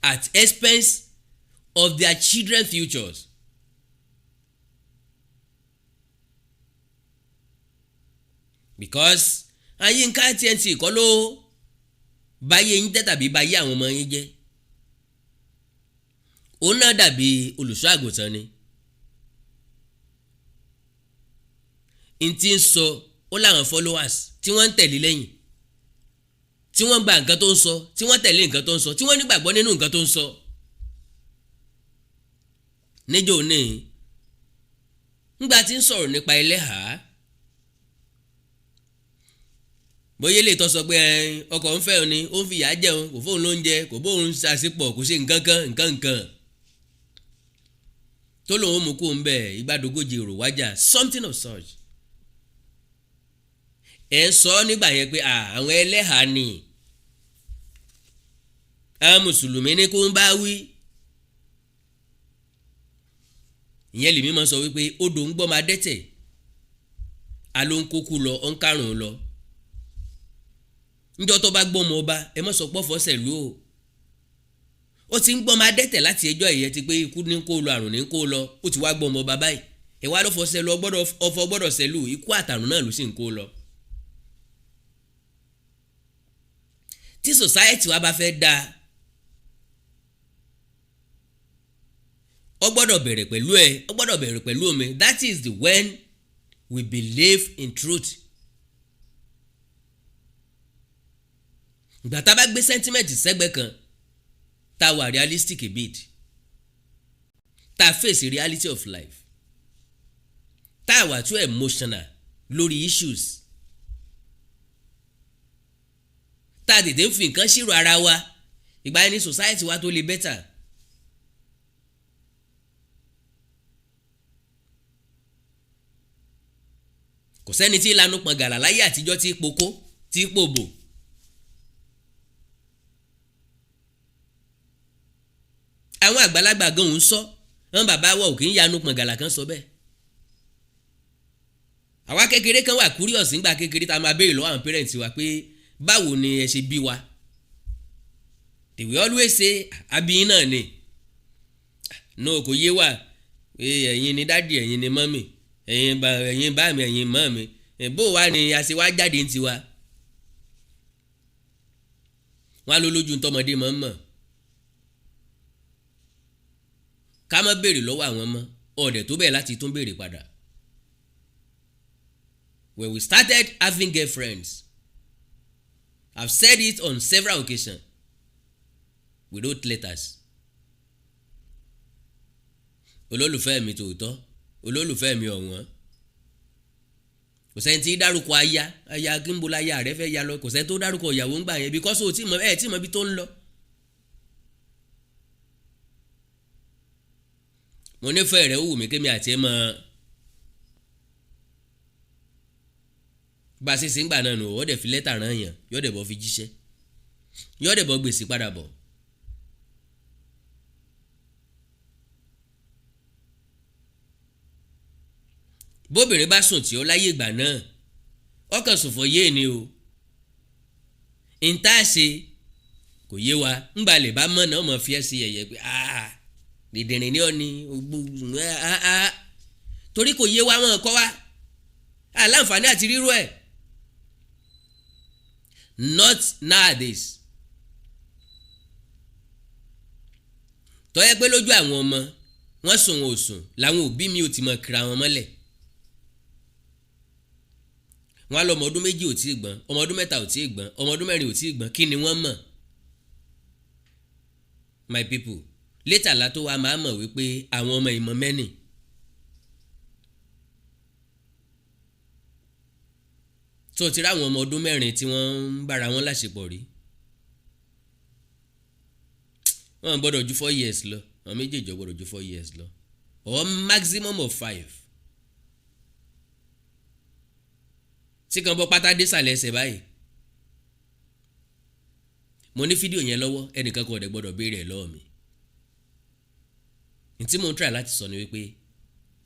C: at expense of their children futures. Because Yínká TNT kọ́ ló báyé yín jẹ́ tàbí báyé àwọn ọmọ yín jẹ́. Òun náà dàbí olùṣọ́ àgùntàn ni. N ti ń sọ, ó láwọn followers tí wọ́n ń tẹ̀lé lẹ́yìn, tí wọ́n gba nǹkan tó ń sọ, tí wọ́n tẹ̀lé nǹkan tó ń sọ, tí wọ́n nígbàgbọ́ nínú nǹkan tó ń sọ. Níjọ́ ní ńgbà tí ń sọ̀rọ̀ nípa ẹlẹ́hàá, bóyá lè tọ́ sọ pé ọkọ ń fẹ́ òun ni, ó ń fìyà jẹun, kò fóun lóúnjẹ, kò bóun ṣàṣepọ̀, kò ṣe nǹkan kan nǹkan nǹkan tó lòun mú kó ń bẹ̀ ìgbàdógójì èrò wájà, something of such. Ẹ̀ ń sọ nígbà yẹn pé àwọn ẹlẹ́hàá ni, àwọn mùsùlùmí ní kó ń bá wí. Ìyẹn lèmi máa sọ wípé odò ń gbọ́ máa dẹ́tẹ̀, alo ń kókú lọ, ó ń kárùn-ún lọ. Njọ́ tó bá gbọ́ ọmọ ọba, ẹ má sọ pọ́fọ́ sẹ̀lú o. Ó ti ń gbọ́ máa dẹ́tẹ̀ láti ẹjọ́ ìyẹn ti pé ikú ní kó lọ, àrùn ní kó lọ, ó ti wá gbọ́ ọmọ ọba báyìí. Ẹ wá ló fọ́ sẹ́lú, ọfọ gbọ́dọ̀ sẹ́lú, ikú àtàrùn náà ló sì ń kó lọ. Tí society wa bá fẹ́ dáa, ó gbọ́dọ̀ bẹ̀rẹ̀ pẹ̀lú ẹ, ó gbọ́dọ̀ bẹ̀rẹ̀ pẹ̀lú omi. That is the when we believe in truth. Ìgbà tá a bá gbé sentiment sẹ́gbẹ́ kan, tá a wà realistic a bit, tá a face reality of life, tá a wà too emotional lórí issues, tá a tètè ń fi nǹkan ṣírò ara wa, ìgbà yẹn ni society wa tó lè better. Kò sẹ́ni tí ìlànà pọ̀n gàrà láyé àtijọ́ tí pokó tí pòbò. Àwọn àgbàlagbà gan òun sọ, wọn bàbá wa ò kì í yanu pọ̀n gàrà kan sọ bẹ́ẹ̀. Àwa kékeré kan wà curious nígbà kékeré tá a máa béèrè lọ́wọ́ àwọn parents wa pé báwo ni ẹ ṣe bí wa. They will always say abiyin náà ni. No, kò yé wa, ẹ̀yin ni dádì, ẹ̀yin ni mọ́mì, ẹ̀yin bá mi, ẹ̀yin mọ́ mi, bó wa ni a ṣe wá jáde ń tiwa. Wọ́n á lọ lójú ntọ́mọdé mọ́ mọ́ ká má béèrè lọ́wọ́ àwọn ọmọ ọ̀dẹ̀ tó bẹ́ẹ̀ láti tún béèrè padà. When we started having girlfriends, I've said it on several occasions, we wrote letters. Olólùfẹ́ mi tòótọ́, olólùfẹ́ mi ọ̀wọ́n. Kò sẹ́ni tí dárúkọ aya, aya kí n bo aya rẹ fẹ́ ya lọ. Kò sẹ́ni tó dárúkọ ìyàwó ń gbà yẹn because o tí mọ ẹ tí mọ ibi tó ń lọ. Mo nífẹ̀ẹ́ rẹ̀, ó wù mí kémi àti ẹ mọ bá a ṣe ṣe ń gbà náà nù. Ó dẹ̀ fi lẹ́tà rán yàn, yóò dẹ̀ bọ́ fi jíṣẹ́, yóò dẹ̀ bọ́ gbèsè padà bọ̀. Bóbìnrin bá sùn tí ó láyé ìgbà náà, ọkàn sùnfọ̀ yé ni o. N tá a ṣe kò yé wa, ńgbà lè bá mọ̀ náà mọ̀ fi ẹ́ sí ẹ̀yẹ pé dìdìrín ni ọ́ ni ogbó, torí kò yé wa, wọn kọ́ wa aláǹfààní àti rírú ẹ̀. Not nowadays. Tó yẹ pé lójú àwọn ọmọ wọ́n sùn wọn ò sùn làwọn òbí mi ò ti mọ̀ kíra wọn mọ́lẹ̀. Wọ́n á lọ ọmọ ọdún 2 ò tí ì gbọ́n, ọmọ ọdún 3 ò tí ì gbọ́n, ọmọ ọdún 4 ò tí ì gbọ́n, kí ni wọ́n mọ̀? My people, later la tó wá máa mọ̀ wípé àwọn ọmọ ìmọ̀ mẹ́nì. Tó ti ráwọn ọmọ ọdún 4 tí wọ́n ń bára wọn láṣepọ̀ rí, wọ́n gbọ́dọ̀ ju 4 years lọ, àwọn méjèèjì gbọ́dọ̀ ju 4 years lọ or maximum of 5. Tí kan bọ́ pátá dé sàlẹ̀ ẹsẹ̀ báyìí, mo ní fídíò yẹn lọ́wọ́, ẹnìkan kò dẹ̀ gbọ́dọ̀ béèrè ẹ̀ lọ́wọ́ mi. N tí mo ń try láti sọ ni wípé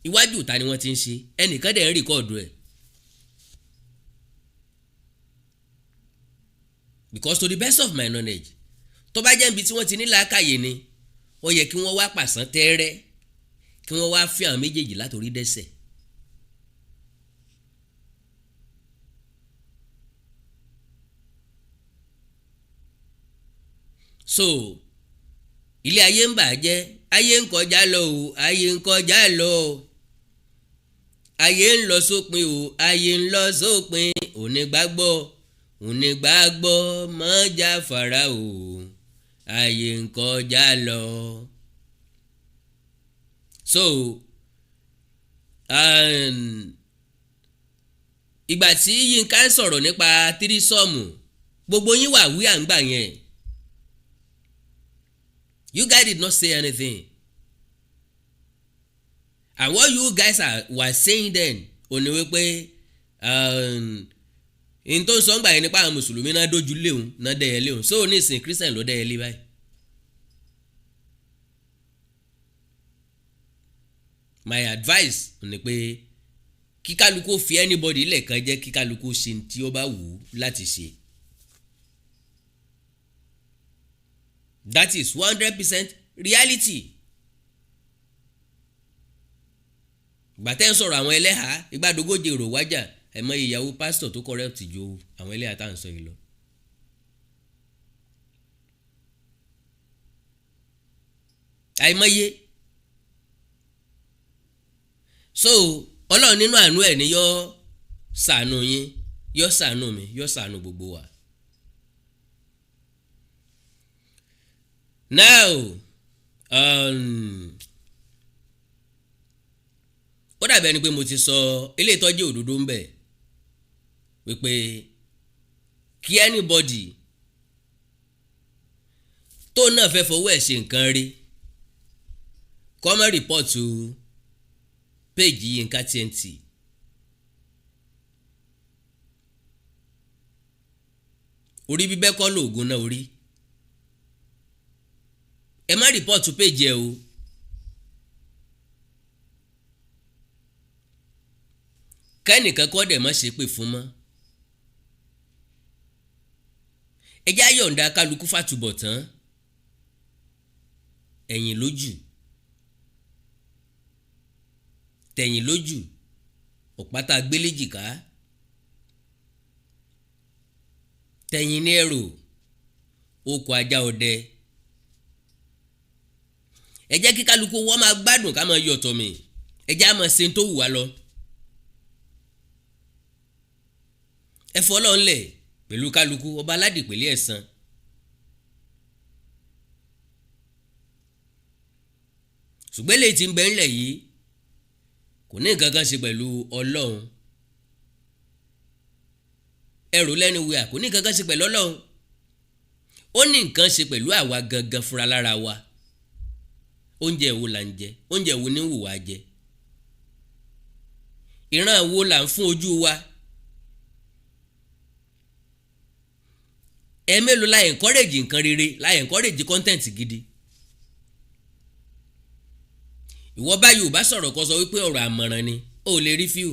C: iwájú ìta ni wọ́n ti ń ṣe, ẹnìkan dẹ̀ ń record ẹ̀. Because to the best of my knowledge, Tó bá jẹ́ ibi tí wọ́n ti ní làákàyè ni, ó yẹ kí wọ́n wá pàṣán tẹ́rẹ́, kí wọ́n wá fi àwọn méjèèjì látòrí dẹ́sẹ̀. So ilé ayé ń bà jẹ́, ayé ń kọjá lọ o, ayé ń kọjá lọ o, ayé ń lọ sópin o, ayé ń lọ sópin. Onígbàgbọ́, onígbàgbọ́, mọ́jà fara o, ayé ń kọjá lọ. So ìgbà tí Yínká ń sọ̀rọ̀ nípa threesome, gbogbo yín wà wí à ń gbà yẹn. You guys did not say anything, and what you guys were saying then ò ní wípé n tó ń sọ ń gbà yẹn nípa àwọn mùsùlùmí náà dójú léwu náà dẹ́yẹ léwu. So ní ìsìn, Christian ló dẹ́yẹ lé báyìí. My advice ni pé kí kálukú fi anybody lẹ́ẹ̀kan, jẹ́ kí kálukú ṣe tí ó bá wù ú láti ṣe. That is 100% reality. Gbàtẹ́ ń sọ̀rọ̀ àwọn ẹlẹ́hàá ìgbàdógójì èrò wájà ẹ̀mọ́ ìyàwó pásítọ̀ tó corrupt ju àwọn ẹlẹ́hàá tá à ń sọ yìí lọ. Àìmọye. So Ọlọ́run nínú àánú ẹ̀ ni yọ́ ṣàánú yín, yọ́ ṣàánú mi, yọ́ ṣàánú gbogbo wa. Now ó dàbí ẹni pé mo ti sọ ilé ìtọ́jú òdodo ń bẹ̀ wípé kí anybody tó náà fẹ́ fọwọ́ ẹ̀ ṣe nǹkan rí kó má report page Yínká TNT. Orí bíbẹ́ kọ́ lóògùn náà orí. Ẹ má report page ẹ o. Kẹ́nìkan kọ́ dẹ̀ má ṣe pè fún mọ́. Ẹ jẹ́ àyọ̀ǹda kálukú fàtúbọ̀ tán ẹ̀yìn lójú tẹ̀yìn lójú ọ̀pátá gbéléjìká tẹ̀yìn ní ẹ̀rọ okò ajá ọdẹ. Ẹ jẹ́ kí kálukú wọ́n máa gbádùn, ká máa yọ̀tọ̀ mi. Ẹ jẹ́ á máa ṣe tó wù wá lọ. Ẹ fọlọ́ ńlẹ̀ pẹ̀lú kálukú ọba aládìpẹ̀lẹ̀ ẹ̀san. Ṣùgbọ́n eléyìí tí ń bẹ ńlẹ̀ yìí kò ní nǹkan kan ṣe pẹ̀lú Ọlọ́run. Ẹrù lẹ́nu wíwà kò ní nǹkan kan ṣe pẹ̀lú Ọlọ́run. Ó ní nǹkan ṣe pẹ̀lú àwa gangan fúnra lára wa. Oúnjẹ wo là ń jẹ? Oúnjẹ wo ní wù wá jẹ? Ìran wo là ń fún ojú wa? Ẹ mélòó la encourage nǹkan rere, la encourage content gidi? Ìwọ bá Yorùbá sọ̀rọ̀ kó sọ wípé ọ̀rọ̀ àmọ̀ràn ni, ó lè rí fíù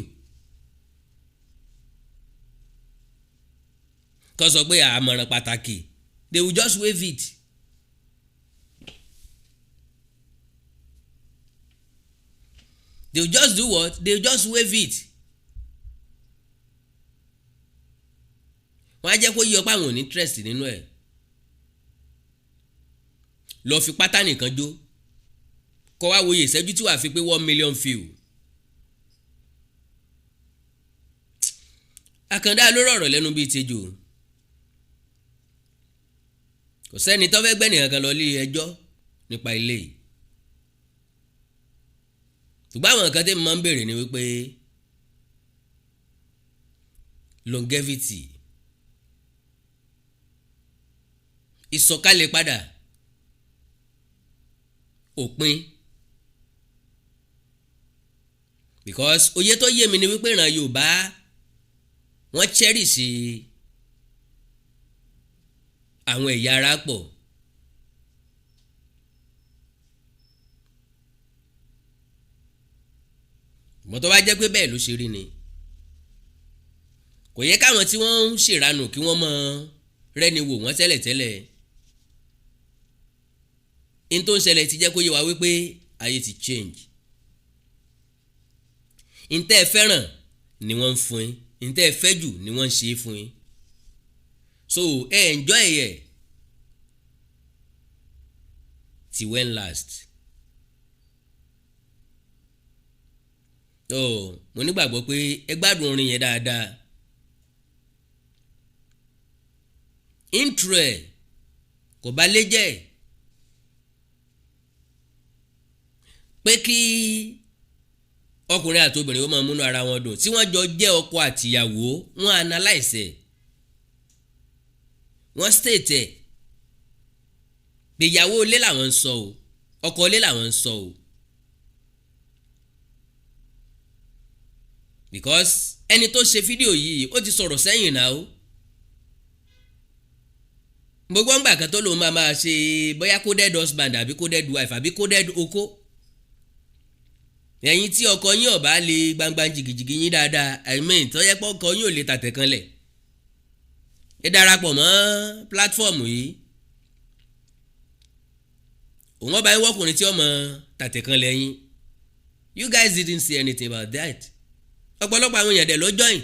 C: kó sọ pé àmọ̀ràn pàtàkì. They will just wave it. They will just do what? They will just wave it. Wọ́n á jẹ́ kó yí ọ pé àwọn ò ní interest nínú ẹ̀. Lọ fi pátá nìkan jó, kọ́ wá wòye ìṣẹ́jú tí wàá fi pé 1 million view. Àkàndá ló rọ̀rọ̀ lẹ́nu bíi tejò. Kò sẹ́ni tó fẹ́ gbẹ́nìkan kan lọ ilé ẹjọ́ nípa ilé yìí. Ṣùgbọ́n àwọn nǹkan tí mo máa ń béèrè ni wípé longevity, ìsọ̀kalẹ̀ padà, òpin, because òye tó yé mi ni wípé ìran Yorùbá, wọ́n cherish àwọn ẹ̀yà ara pọ̀. Ṣùgbọ́n tó bá jẹ́ pé bẹ́ẹ̀ ló ṣe rí ni, kò yẹ káwọn tí wọ́n ń ṣèranù kí wọ́n mọ rẹ́ni wò wọ́n tẹ́lẹ̀tẹ́lẹ̀. In tó ń ṣẹlẹ̀ ti jẹ́ kó yé wa wípé ayé ti change. Ntẹ́ ẹ fẹ́ràn ni wọ́n ń fún yín, ntẹ́ ẹ fẹ́ jù ni wọ́n ń ṣe é fún yín, so ẹ enjoy ẹ till when last. So mo nígbàgbọ́ pé ẹ gbádùn orin yẹn dáadáa. Intro ẹ̀ kò bá lé jẹ́ pé kí ọkùnrin àti obìnrin ó máa múnú ara wọn dùn tí wọ́n jọ jẹ́ ọkọ àtìyàwó. Wọ́n analyse ẹ̀, wọ́n state ẹ̀ pé ìyàwó ilé làwọn ń sọ o, ọkọ ilé làwọn ń sọ o, because ẹni tó ṣe fídíò yìí, ó ti sọ̀rọ̀ sẹ́yìn náà o. Gbogbo ńgbà kan tó lòun máa ṣe bóyá coded husband àbí coded wife àbí coded oko. Ẹ̀yin tí ọkọ yín ò bá lè gbangba jìgìjìgì yín dáadáa, I mean, tó yẹ pé ọkọ yín ò lè tàtẹ̀ kan lẹ̀, ẹ darapọ̀ mọ́ platform yìí. Òun ọba yín wọ́kùnrin tí ọmọ tàtẹ̀ kan lẹ́yìn. You guys didn't say anything about that. Ọ̀pọ̀lọpọ̀ àwọn èèyàn dẹ̀ ló join.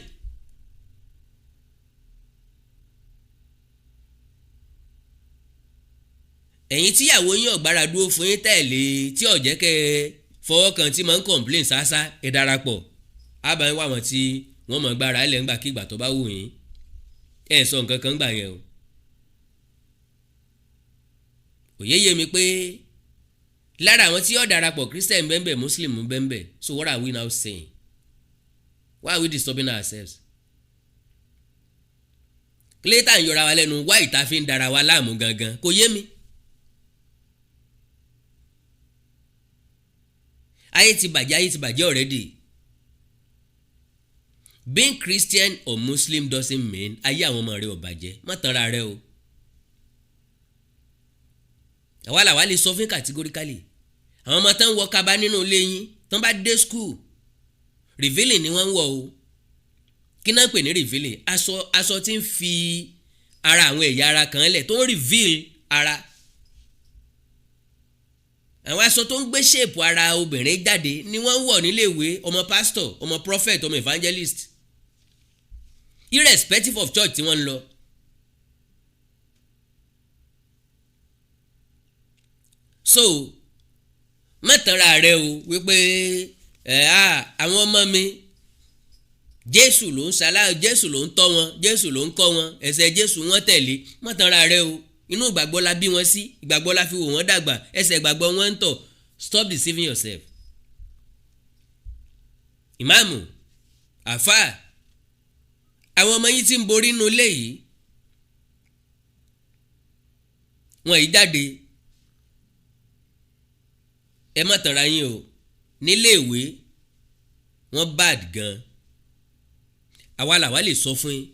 C: Ẹ̀yin tíyàwó yín ọ̀gbára dúró fún yín tẹ̀lé, tí ó jẹ́ kẹ́ ẹ fọwọ́ kan, tí máa ń complain ṣáṣá, ẹ darapọ̀, àbá ń wá wọn tí wọ́n mọ̀ gbára ẹ̀ lẹ́ngbà kígbà tó bá wù yín. Ẹ sọ nǹkan kan gbà yẹn o. Òye yé mi pé lára àwọn tí ó darapọ̀, Christian bẹ́ẹ̀, Muslim bẹ́ẹ̀. So what are we now saying? Why are we disturbing ourselves? Kílẹ̀tà ń yọra wa lẹ́nu wá, ìta fi ń dara wa láàmú gangan, kò yé mi. Ayé ti bàjẹ́, ayé ti bàjẹ́ already. Being Christian or Muslim doesn't mean ayé àwọn ọmọ rẹ ò bàjẹ́. Má tanra rẹ o. Àwa làwa lè sọ fún categorically, àwọn ọmọ tán ń wọ kaba nínú ilé yín, tán bá dé school, revealing ni wọ́n ń wọ̀ o. Kí náà pè ní revealing? Aṣọ tí ń fi ara, àwọn ẹ̀yà ara kan lẹ̀, tó ń reveal ara, àwọn aṣọ tó ń gbé shape ara obìnrin jáde ni wọ́n ń wọ̀ níléèwé. Ọmọ pastor, ọmọ prophet, ọmọ evangelist, irrespective of church tí wọ́n ń lọ. So má tanra rẹ o wípé ẹ á àwọn ọmọ mi, Jésù ló ń ṣalá, Jésù ló ń tọ́ wọn, Jésù ló ń kọ́ wọn, ẹsẹ̀ Jésù wọn tẹ̀lé. Má tanra rẹ o. Inú ìgbàgbọ́ la bí wọn sí, ìgbàgbọ́ la fi wò wọ́n dàgbà, ẹsẹ̀ ìgbàgbọ́ wọn ń tọ̀. Stop deceiving yourself. Ìmáàmù, àfáà, àwọn ọmọ yìí tí ń borí inú ilé yìí, wọn yìí jáde. Ẹ má tanra yín o. Nílé ìwé, wọ́n bad gan. Àwa làwa lè sọ fún yín.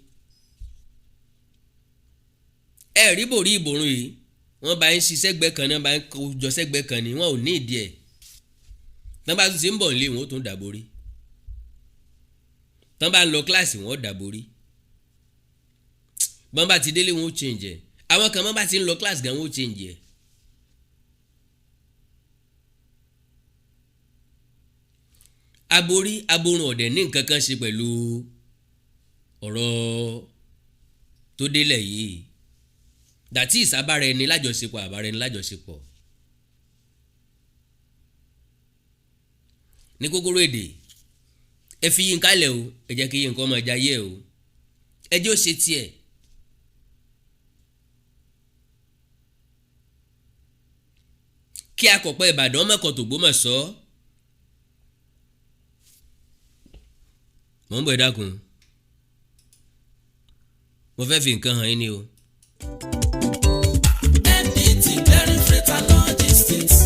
C: Ẹ rí bòrí ìbòrùn yìí, wọ́n bá ń ṣiṣẹ́ gbẹ́ kan náà, bá ń jọ sẹ́gbẹ́ kan ni, wọ́n ò ní ìdí ẹ̀. Tán bá tún ti ń bọ̀ nílé, wọn ó tún dàborí. Tán bá ń lọ kíláàsì, wọn ó dàborí. Bọ́n bá ti délé, wọn ó change ẹ̀. Àwọn kan, bọ́n bá ti ń lọ kíláàsì gan, wọn ó change ẹ̀. Aborí aborun ọ̀dẹ̀ ní nǹkan kan ṣe pẹ̀lú ọ̀rọ̀ tó délẹ̀ yìí, that is, abára ẹni lájọṣepọ̀, àbára ẹni lájọṣepọ̀. Ní kúkúrú èdè, ẹ fi Yínká lẹ̀ o. Ẹ jẹ́ kí Yínká ọmọ jayé o. Ẹ jẹ́ ó ṣe tiẹ̀. Kí akọ̀pẹ́ Ìbàdàn mọ̀kọ́ tÒgbómọ̀ṣọ́. Mò ń bọ̀, ẹ dákun, mo fẹ́ fi nǹkan hàn yín ni o.
A: MDT Clearing Freight and Logistics.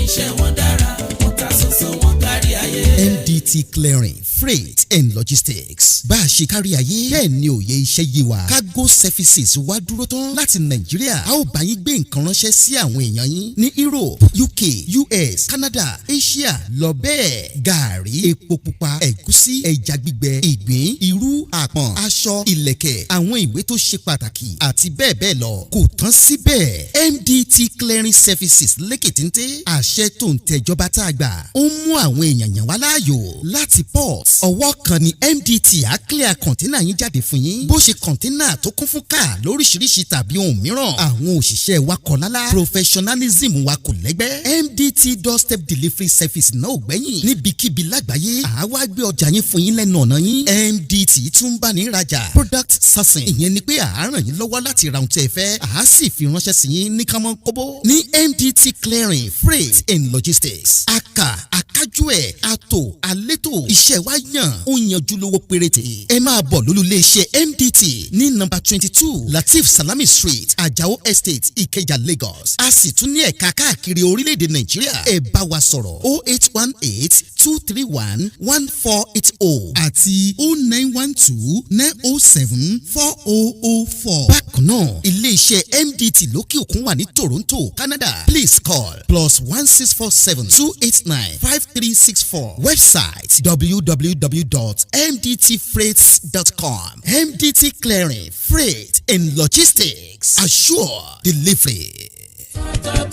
A: Iṣẹ́ wọn dára, wọ́n ta sánsán, wọ́n kárí ayé.
D: MDT Clearing Freight and Logistics. Bá a ṣe kárí ayé, bẹ́ẹ̀ ni òye iṣẹ́ yé wa. Cargo services wá dúró tán láti Nàìjíríà. A ó bá yín gbé nǹkan ránṣẹ́ sí àwọn èèyàn yín ní Europe, UK, US, Canada, Asia lọ bẹ́ẹ̀. Gàárì, epo pupa, ẹ̀gúsí, ẹja gbígbẹ, ìgbín, irú, àpò. Àpọ̀n, aṣọ, ìlẹ̀kẹ̀, àwọn ìwé tó ṣe pàtàkì àti bẹ́ẹ̀ bẹ́ẹ̀ lọ. Kò tán síbẹ̀, MDT Clearing Services lékètéńté àṣẹ tó ń tẹ̀jọba tá a gbà ó ń mú àwọn èèyàn yàn wá láàyò láti port. Ọwọ́ kan ni MDT á clear container yín jáde fún yín, bó ṣe container tó kún fún káà lóríṣiríṣi tàbí ohun mìíràn. Àwọn òṣìṣẹ́ wa kọ̀ lálá, professionalism wa kò lẹ́gbẹ́. MDT doorstep delivery service náà ò gbẹ́yìn. Níbikíbi lágbàáyé, àwa gbé ọjà yín fún yín lẹ́nu ọ̀nà yín. MDT tún bá ní rajà, product sourcing, ìyẹn ni pé à á ràn yín lọ́wọ́ láti ra ohun tí ẹ fẹ́, à á sì fi ránṣẹ́ sí yín ní kánmọ́ kóbó. Ní MDT Clearing, Freight and Logistics, aka akájú ẹ̀ àtò àlétò, iṣẹ́ wa yàn, ó yanjú, lówó péréte. Ẹ máa bọ̀ lólú iléeṣẹ́ MDT ní nọ́mbà 22, Latif Salami Street, Ajao Estate, Ìkẹjà, Lagos. A sì tún ní ẹ̀ka káàkiri orílẹ̀-èdè Nàìjíríà. Ẹ bá wa sọ̀rọ̀ 08182311480 àti 09129074004. Bákan náà, iléeṣẹ́ MDT lókè òkun wà ní Toronto, Canada. Please call +16472895364. Website www.mdtfreights.com. MDT Clearing, Freight and Logistics, assure delivery.
A: Top top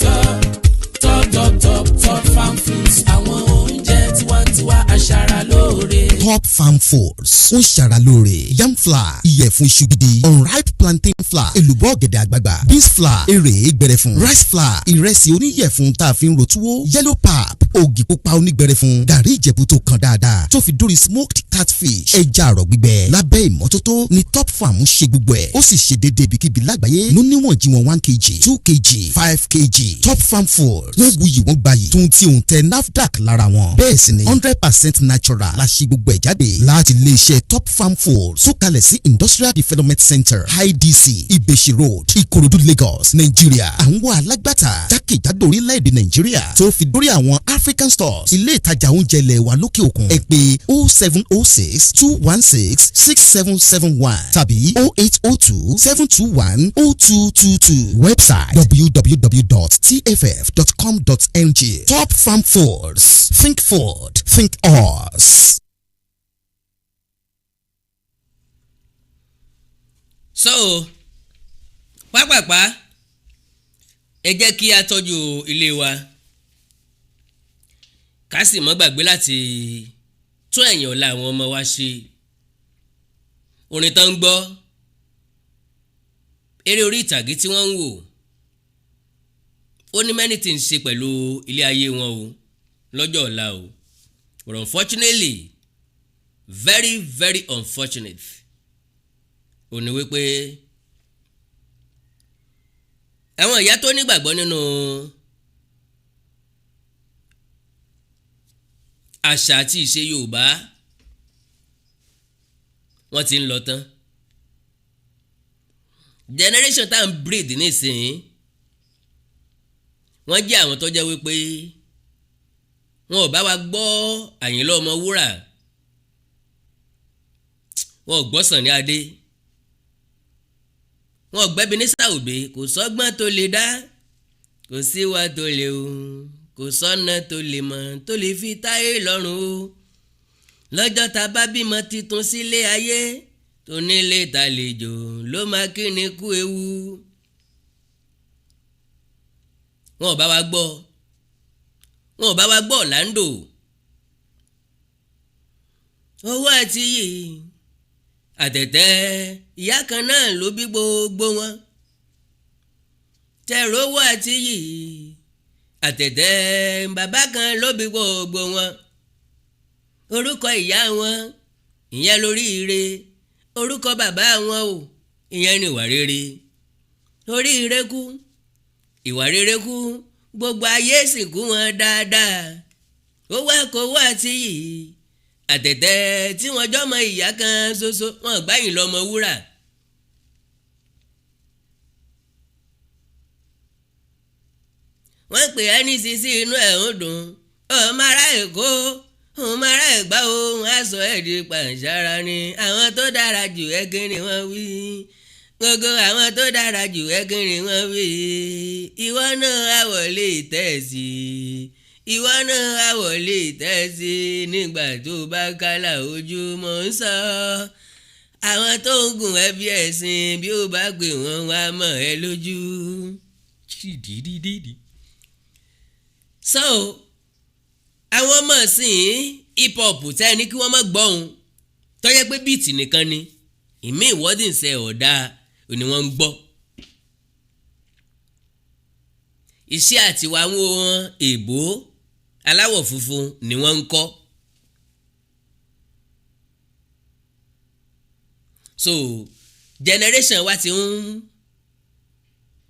A: top top top Top Farm Foods, àwọn oúnjẹ tiwantiwa, aṣara lóore.
D: Top Farm Foods ń ṣara lóore. Yam flour, ìyẹ̀fun iṣu gidi, unripe plantain flour, èlùbọ́ ọ̀gẹ̀dẹ̀ àgbagbà, beans flour, èrè gbẹrẹfun, rice flour, ìrẹsì oníyẹ̀fun tá a fi ń ro túwó, yellow pap, ògì pupa onígbẹrẹfun, gàrí Ìjẹ̀bú tó kan dáadáa, tó fi dórí smoked catfish, ẹja àrọ̀ gbígbẹ lábẹ́ ìmọ́tótó ni Top Farm ń ṣe gbogbo ẹ̀. Ó sì ṣe déédéé ibikíbi lágbàáyé ló níwọ̀n jí wọn, 1 kg, 2 kg, 5 kg. Top Farm Foods, wọ́n wuyì, wọ́n gbayì, tuntun tí òun tẹ NAFDAC lára wọn. Bẹ́ẹ̀ sì ni 100% natural la ṣe gbogbo ẹ̀ jáde láti iléeṣẹ́ Top Farm Foods tó kalẹ̀ sí Industrial Development Center, IDC, Ìbèṣì Road, Ìkòròdú, Lagos, Nàìjíríà. Àwọn alágbàtà jákèjádò orílẹ̀-èdè Nàìjíríà tó fi dórí àwọn African stores, ilé ìtajà oúnjẹ ilẹ̀ wa lókè òkun. Ẹ pè 07062166771 tàbí 08027210222. Website www.tff.com.ng. Top Farm Foods, think food, think us.
C: So pápápá, ẹ jẹ́ kí a tọ́jú ilé wa, ká sì mọ́ gbàgbé láti tún ẹ̀yìn ọ̀la àwọn ọmọ wa ṣe. Orin tán ń gbọ́, eré orí ìtàgé tí wọ́n ń wò, ó ní many things ṣe pẹ̀lú ilé ayé wọn o lọ́jọ́ ọ̀la o. But unfortunately, very very unfortunate, ó ní wípé àwọn ìyá tó nígbàgbọ́ nínú àṣà àti ìṣe Yorùbá, wọ́n ti ń lọ tán. Generation tá à ń breed nísìnyí, wọ́n jẹ́ àwọn tó jẹ́ wípé wọn ò bá wa gbọ́ Àyìnlá Ọmọwúrà, wọn ò gbọ́ Sunny Adé, wọn ò gbẹ́bi ní sàòbí. Kò sọ́gbọ́n tó lè dá, kò síwá tó lè o, kò sọ́nà tó lè mọ̀ tó lè fi táyé lọ́rùn o. Lọ́jọ́ tá a bá bímọ titun sílé ayé, tó nílé tàlejò ló máa kí ni kú ewu. Wọn ò bá wa gbọ́, wọn ò bá wa gbọ́ Orlando owó àti yìí àtẹ̀tẹ̀. Ìyá kan náà ló bí gbogbo wọn. Tẹ̀rọ owó àti yìí àtẹ̀tẹ̀, bàbá kan ló bí gbogbo wọn. Orúkọ ìyá wọn, ìyẹn lórí ire. Orúkọ bàbá wọn o, ìyẹn ni ìwà rere. Orí ire kú, ìwà rere kú, gbogbo ayé sì kú wọn dáadáa. Owó àkówó àti yìí àtẹ̀tẹ̀ tí wọ́n jọ́mọ ìyá kan ṣoṣo, wọn gbáyìn lọ́mọ wúrà. Wọ́n pè é ní sisi, inú ẹ̀ ń dùn. Ọmọ ará Èkó, ọmọ ará Ẹ̀gbá o, wọ́n á sọ ẹ̀ di pàǹsára ni. Àwọn tó dára jù ẹ́ kí ni wọ́n wí? Gbogbo àwọn tó dára jù ẹ́ kí ni wọ́n wí? Ìwọ náà á wọlé tẹ̀sí, ìwọ náà á wọlé tẹ̀sí nígbà tó bá kálá ojú mọ̀ ń sọ. Àwọn tó ń gùn ẹ́ bí ẹ̀sìn, bí ó bá gbé wọn wá mọ̀ ẹ́ lójú. So àwọn ọmọ ìsìn, hip hop tẹ́ ẹ ní kí wọ́n má gbọ́hùn, tó jẹ́ pé beat nìkan ni, ìmí ìwọ́dì ń sẹ ọ̀dà ni wọ́n ń gbọ́. Iṣẹ́ àtiwá wọn, èbó aláwọ̀ funfun ni wọ́n ń kọ́. So generation wa ti ń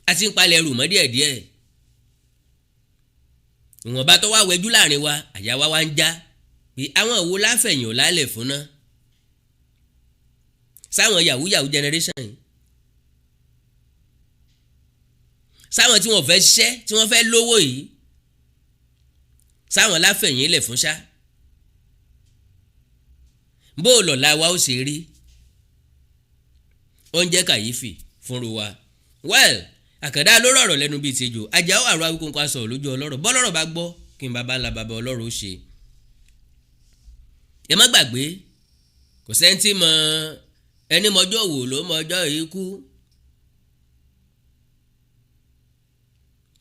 C: a ti ń palẹ̀ ẹrù mọ́ díẹ̀díẹ̀. Ìwọ̀nba tó wá wẹjú láàrin wa, àyà wa wá ń já pé àwọn wo láfẹ̀yìn ò lálẹ̀ fún ná, sáwọn yahoo yahoo generation yìí, sáwọn tí wọ́n fẹ́ ṣiṣẹ́, tí wọ́n fẹ́ lówó yìí, sáwọn láfẹ̀yìn lẹ̀ fún ṣá. Bó o lọ̀la wa ó ṣe rí, ó ń jẹ́ kàyéfì fúnru wa. Well, àkàndá ló rọ̀rọ̀ lẹ́nu bíi tejò. Àjàó àrò Awíkonko aṣọ lójú ọlọ́rọ̀. Bọ́lọ́rọ̀ bá gbọ́, kí n bàbá ńlá bàbá ọlọ́rọ̀ ó ṣe. Ẹ má gbàgbé, kò sẹ́ńtì mọ ẹni mọjọ́ wò ló mọjọ́ ikú.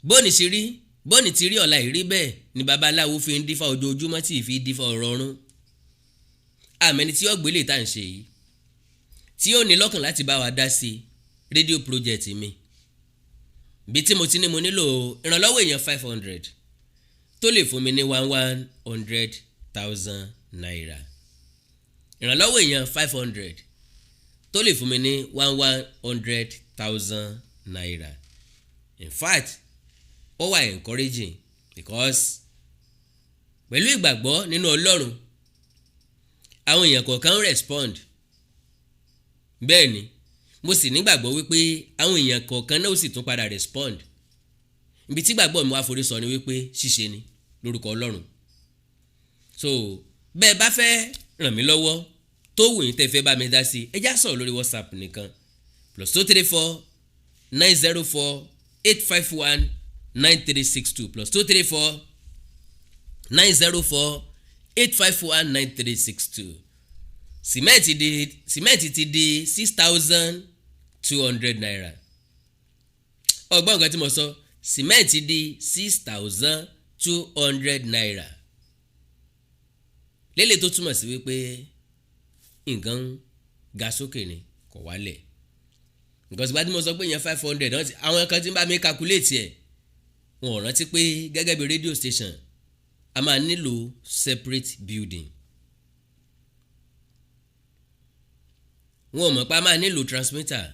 C: Bóni sì rí, bóni ti rí, ọ̀la ìrí bẹ́ẹ̀ ni. Babaláwo fi ń dífá ojoojúmọ́ tí ì fi dífá ọ̀rọ̀ ọ̀run. Àmẹ́ni tí ó gbélé tá à ń ṣe yìí, tí ó ní lọ́kàn láti bá wa dá sí rédíò project mi, bí tí mo ti ní mo nílò ìrànlọ́wọ́ èèyàn 500 tó lè fún mi ní 100,000 naira. Ìrànlọ́wọ́ èèyàn 500 tó lè fún mi ní 100,000 naira. In fact, ó wà encouraging because pẹ̀lú ìgbàgbọ́ nínú Ọlọ́run, àwọn èèyàn kọ̀ọ̀kan ń respond. Bẹ́ẹ̀ ni, mo sì nígbàgbọ́ wípé àwọn èèyàn kọ̀ọ̀kan náà ó sì tún padà respond. Ibi tí gbàgbọ́ mi wá forí sọ ni wípé ṣíṣe ni lórúkọ Ọlọ́run. So bẹ́ẹ̀ bá fẹ́ ràn mí lọ́wọ́, tó wù yín, tẹ́ fẹ́ bá mi dá sí, ẹ já sọ̀rọ̀ lórí WhatsApp nìkan: +234 904 851 9362, +234 904 851 9362. Sìmẹ́ǹtì ti di 6,200 naira. Ọgbọ́n nǹkan tí mo sọ, sìmẹ́ǹtì di 6,200 naira lélẹ̀, tó túmọ̀ sí wípé nǹkan ń ga sókè ni, kò wálẹ̀. Nǹkan sígbà tí mo sọ pé yẹn 500, àwọn kan tí ń bá mi calculate ẹ̀, wọn ò rántí pé gẹ́gẹ́ bí radio station, a máa nílò separate building. Wọn ò mọ̀ pé a máa nílò transmitter,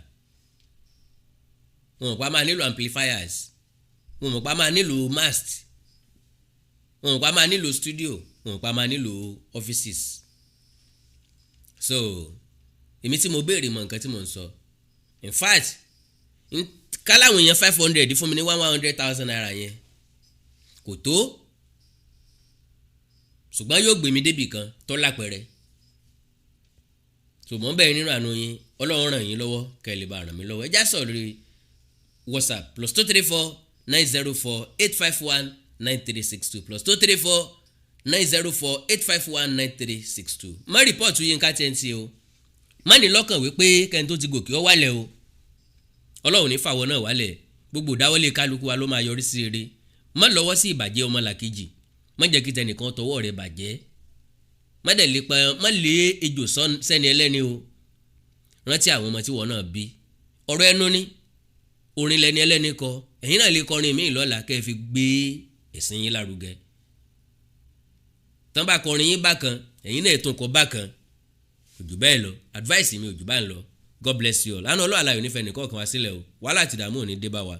C: wọn ò mọ̀ pé a máa nílò amplifiers, wọn ò mọ̀ pé a máa nílò mast, wọn ò mọ̀ pé a máa nílò studio, wọn ò mọ̀ pé a máa nílò offices. So èmi tí mo béèrè mọ nǹkan tí mo ń sọ. In fact, káláwọn èèyàn 500 fún mi ní 100,000 naira yẹn, kò tó, ṣùgbọ́n yóò gbé mi débì kan tó lápẹẹrẹ. Ṣùgbọ́n bẹ́ẹ̀, nínú àánú yín, Ọlọ́run ràn yín lọ́wọ́, kẹ́ ẹ lè bá ràn mí lọ́wọ́. Ẹ já sọ̀rọ̀ lórí WhatsApp: +234 904 851 9362, +234 904 851 9362. Má report Yínká TNT o. Má ní lọ́kàn wípé kẹ́ni tó ti gòkè ó wálẹ̀ o. Ọlọ́run ní fàwọ́ náà wálẹ̀. Gbogbo ìdáwọ́lé kálukú wa ló máa yọrí sí rere. Má lọ́wọ́ sí ìbàjẹ́ ọmọlàkejì. Má jẹ́ kí tẹnìkan tọwọ́ rẹ̀ bàjẹ́. Má dẹ̀ lè pa, má lé ejò sẹ́ni ẹlẹ́ni o. Rántí àwọn ọmọ tí wọ́n náà bí. Ọ̀rọ̀ ẹnu ni orin lẹni ẹlẹ́ni kọ. Ẹ̀yin náà lè kọrin míì lọ́la kẹ́ ẹ fi gbé ẹ̀sìn yín lárugẹ. Tán bá kọrin yín bákan, ẹ̀yin náà tún kọ bákan. Kò jù bẹ́ẹ̀ lọ. Advice mi ò jù bá ń lọ. God bless you all. Àná Ọlọ́run àlàyé onífẹ̀ẹ́ nìkan kan wá sílẹ̀ o. Wàhálà àti ìdààmú ò ní dé bá wa.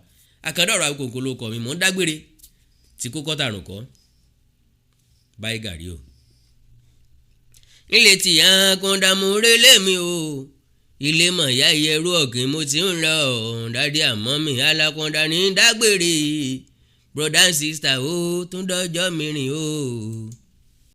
C: Àkàndá ọ̀rọ̀ Awíkonko ló kọ mi. Mò ń dágbére tí kó kọ́ tàrùn kọ́ báyìí gàrí o. Ilé tí àkàndàmú rélé mi o, ilé mọ̀ ìyá ìyẹrú ọ̀gbìn mo ti ń lọ. Daddy àmọ́ mi alákọ̀ọ́dá ní dágbére. Brother and sister o, tún dọ́jọ́ mìíràn o.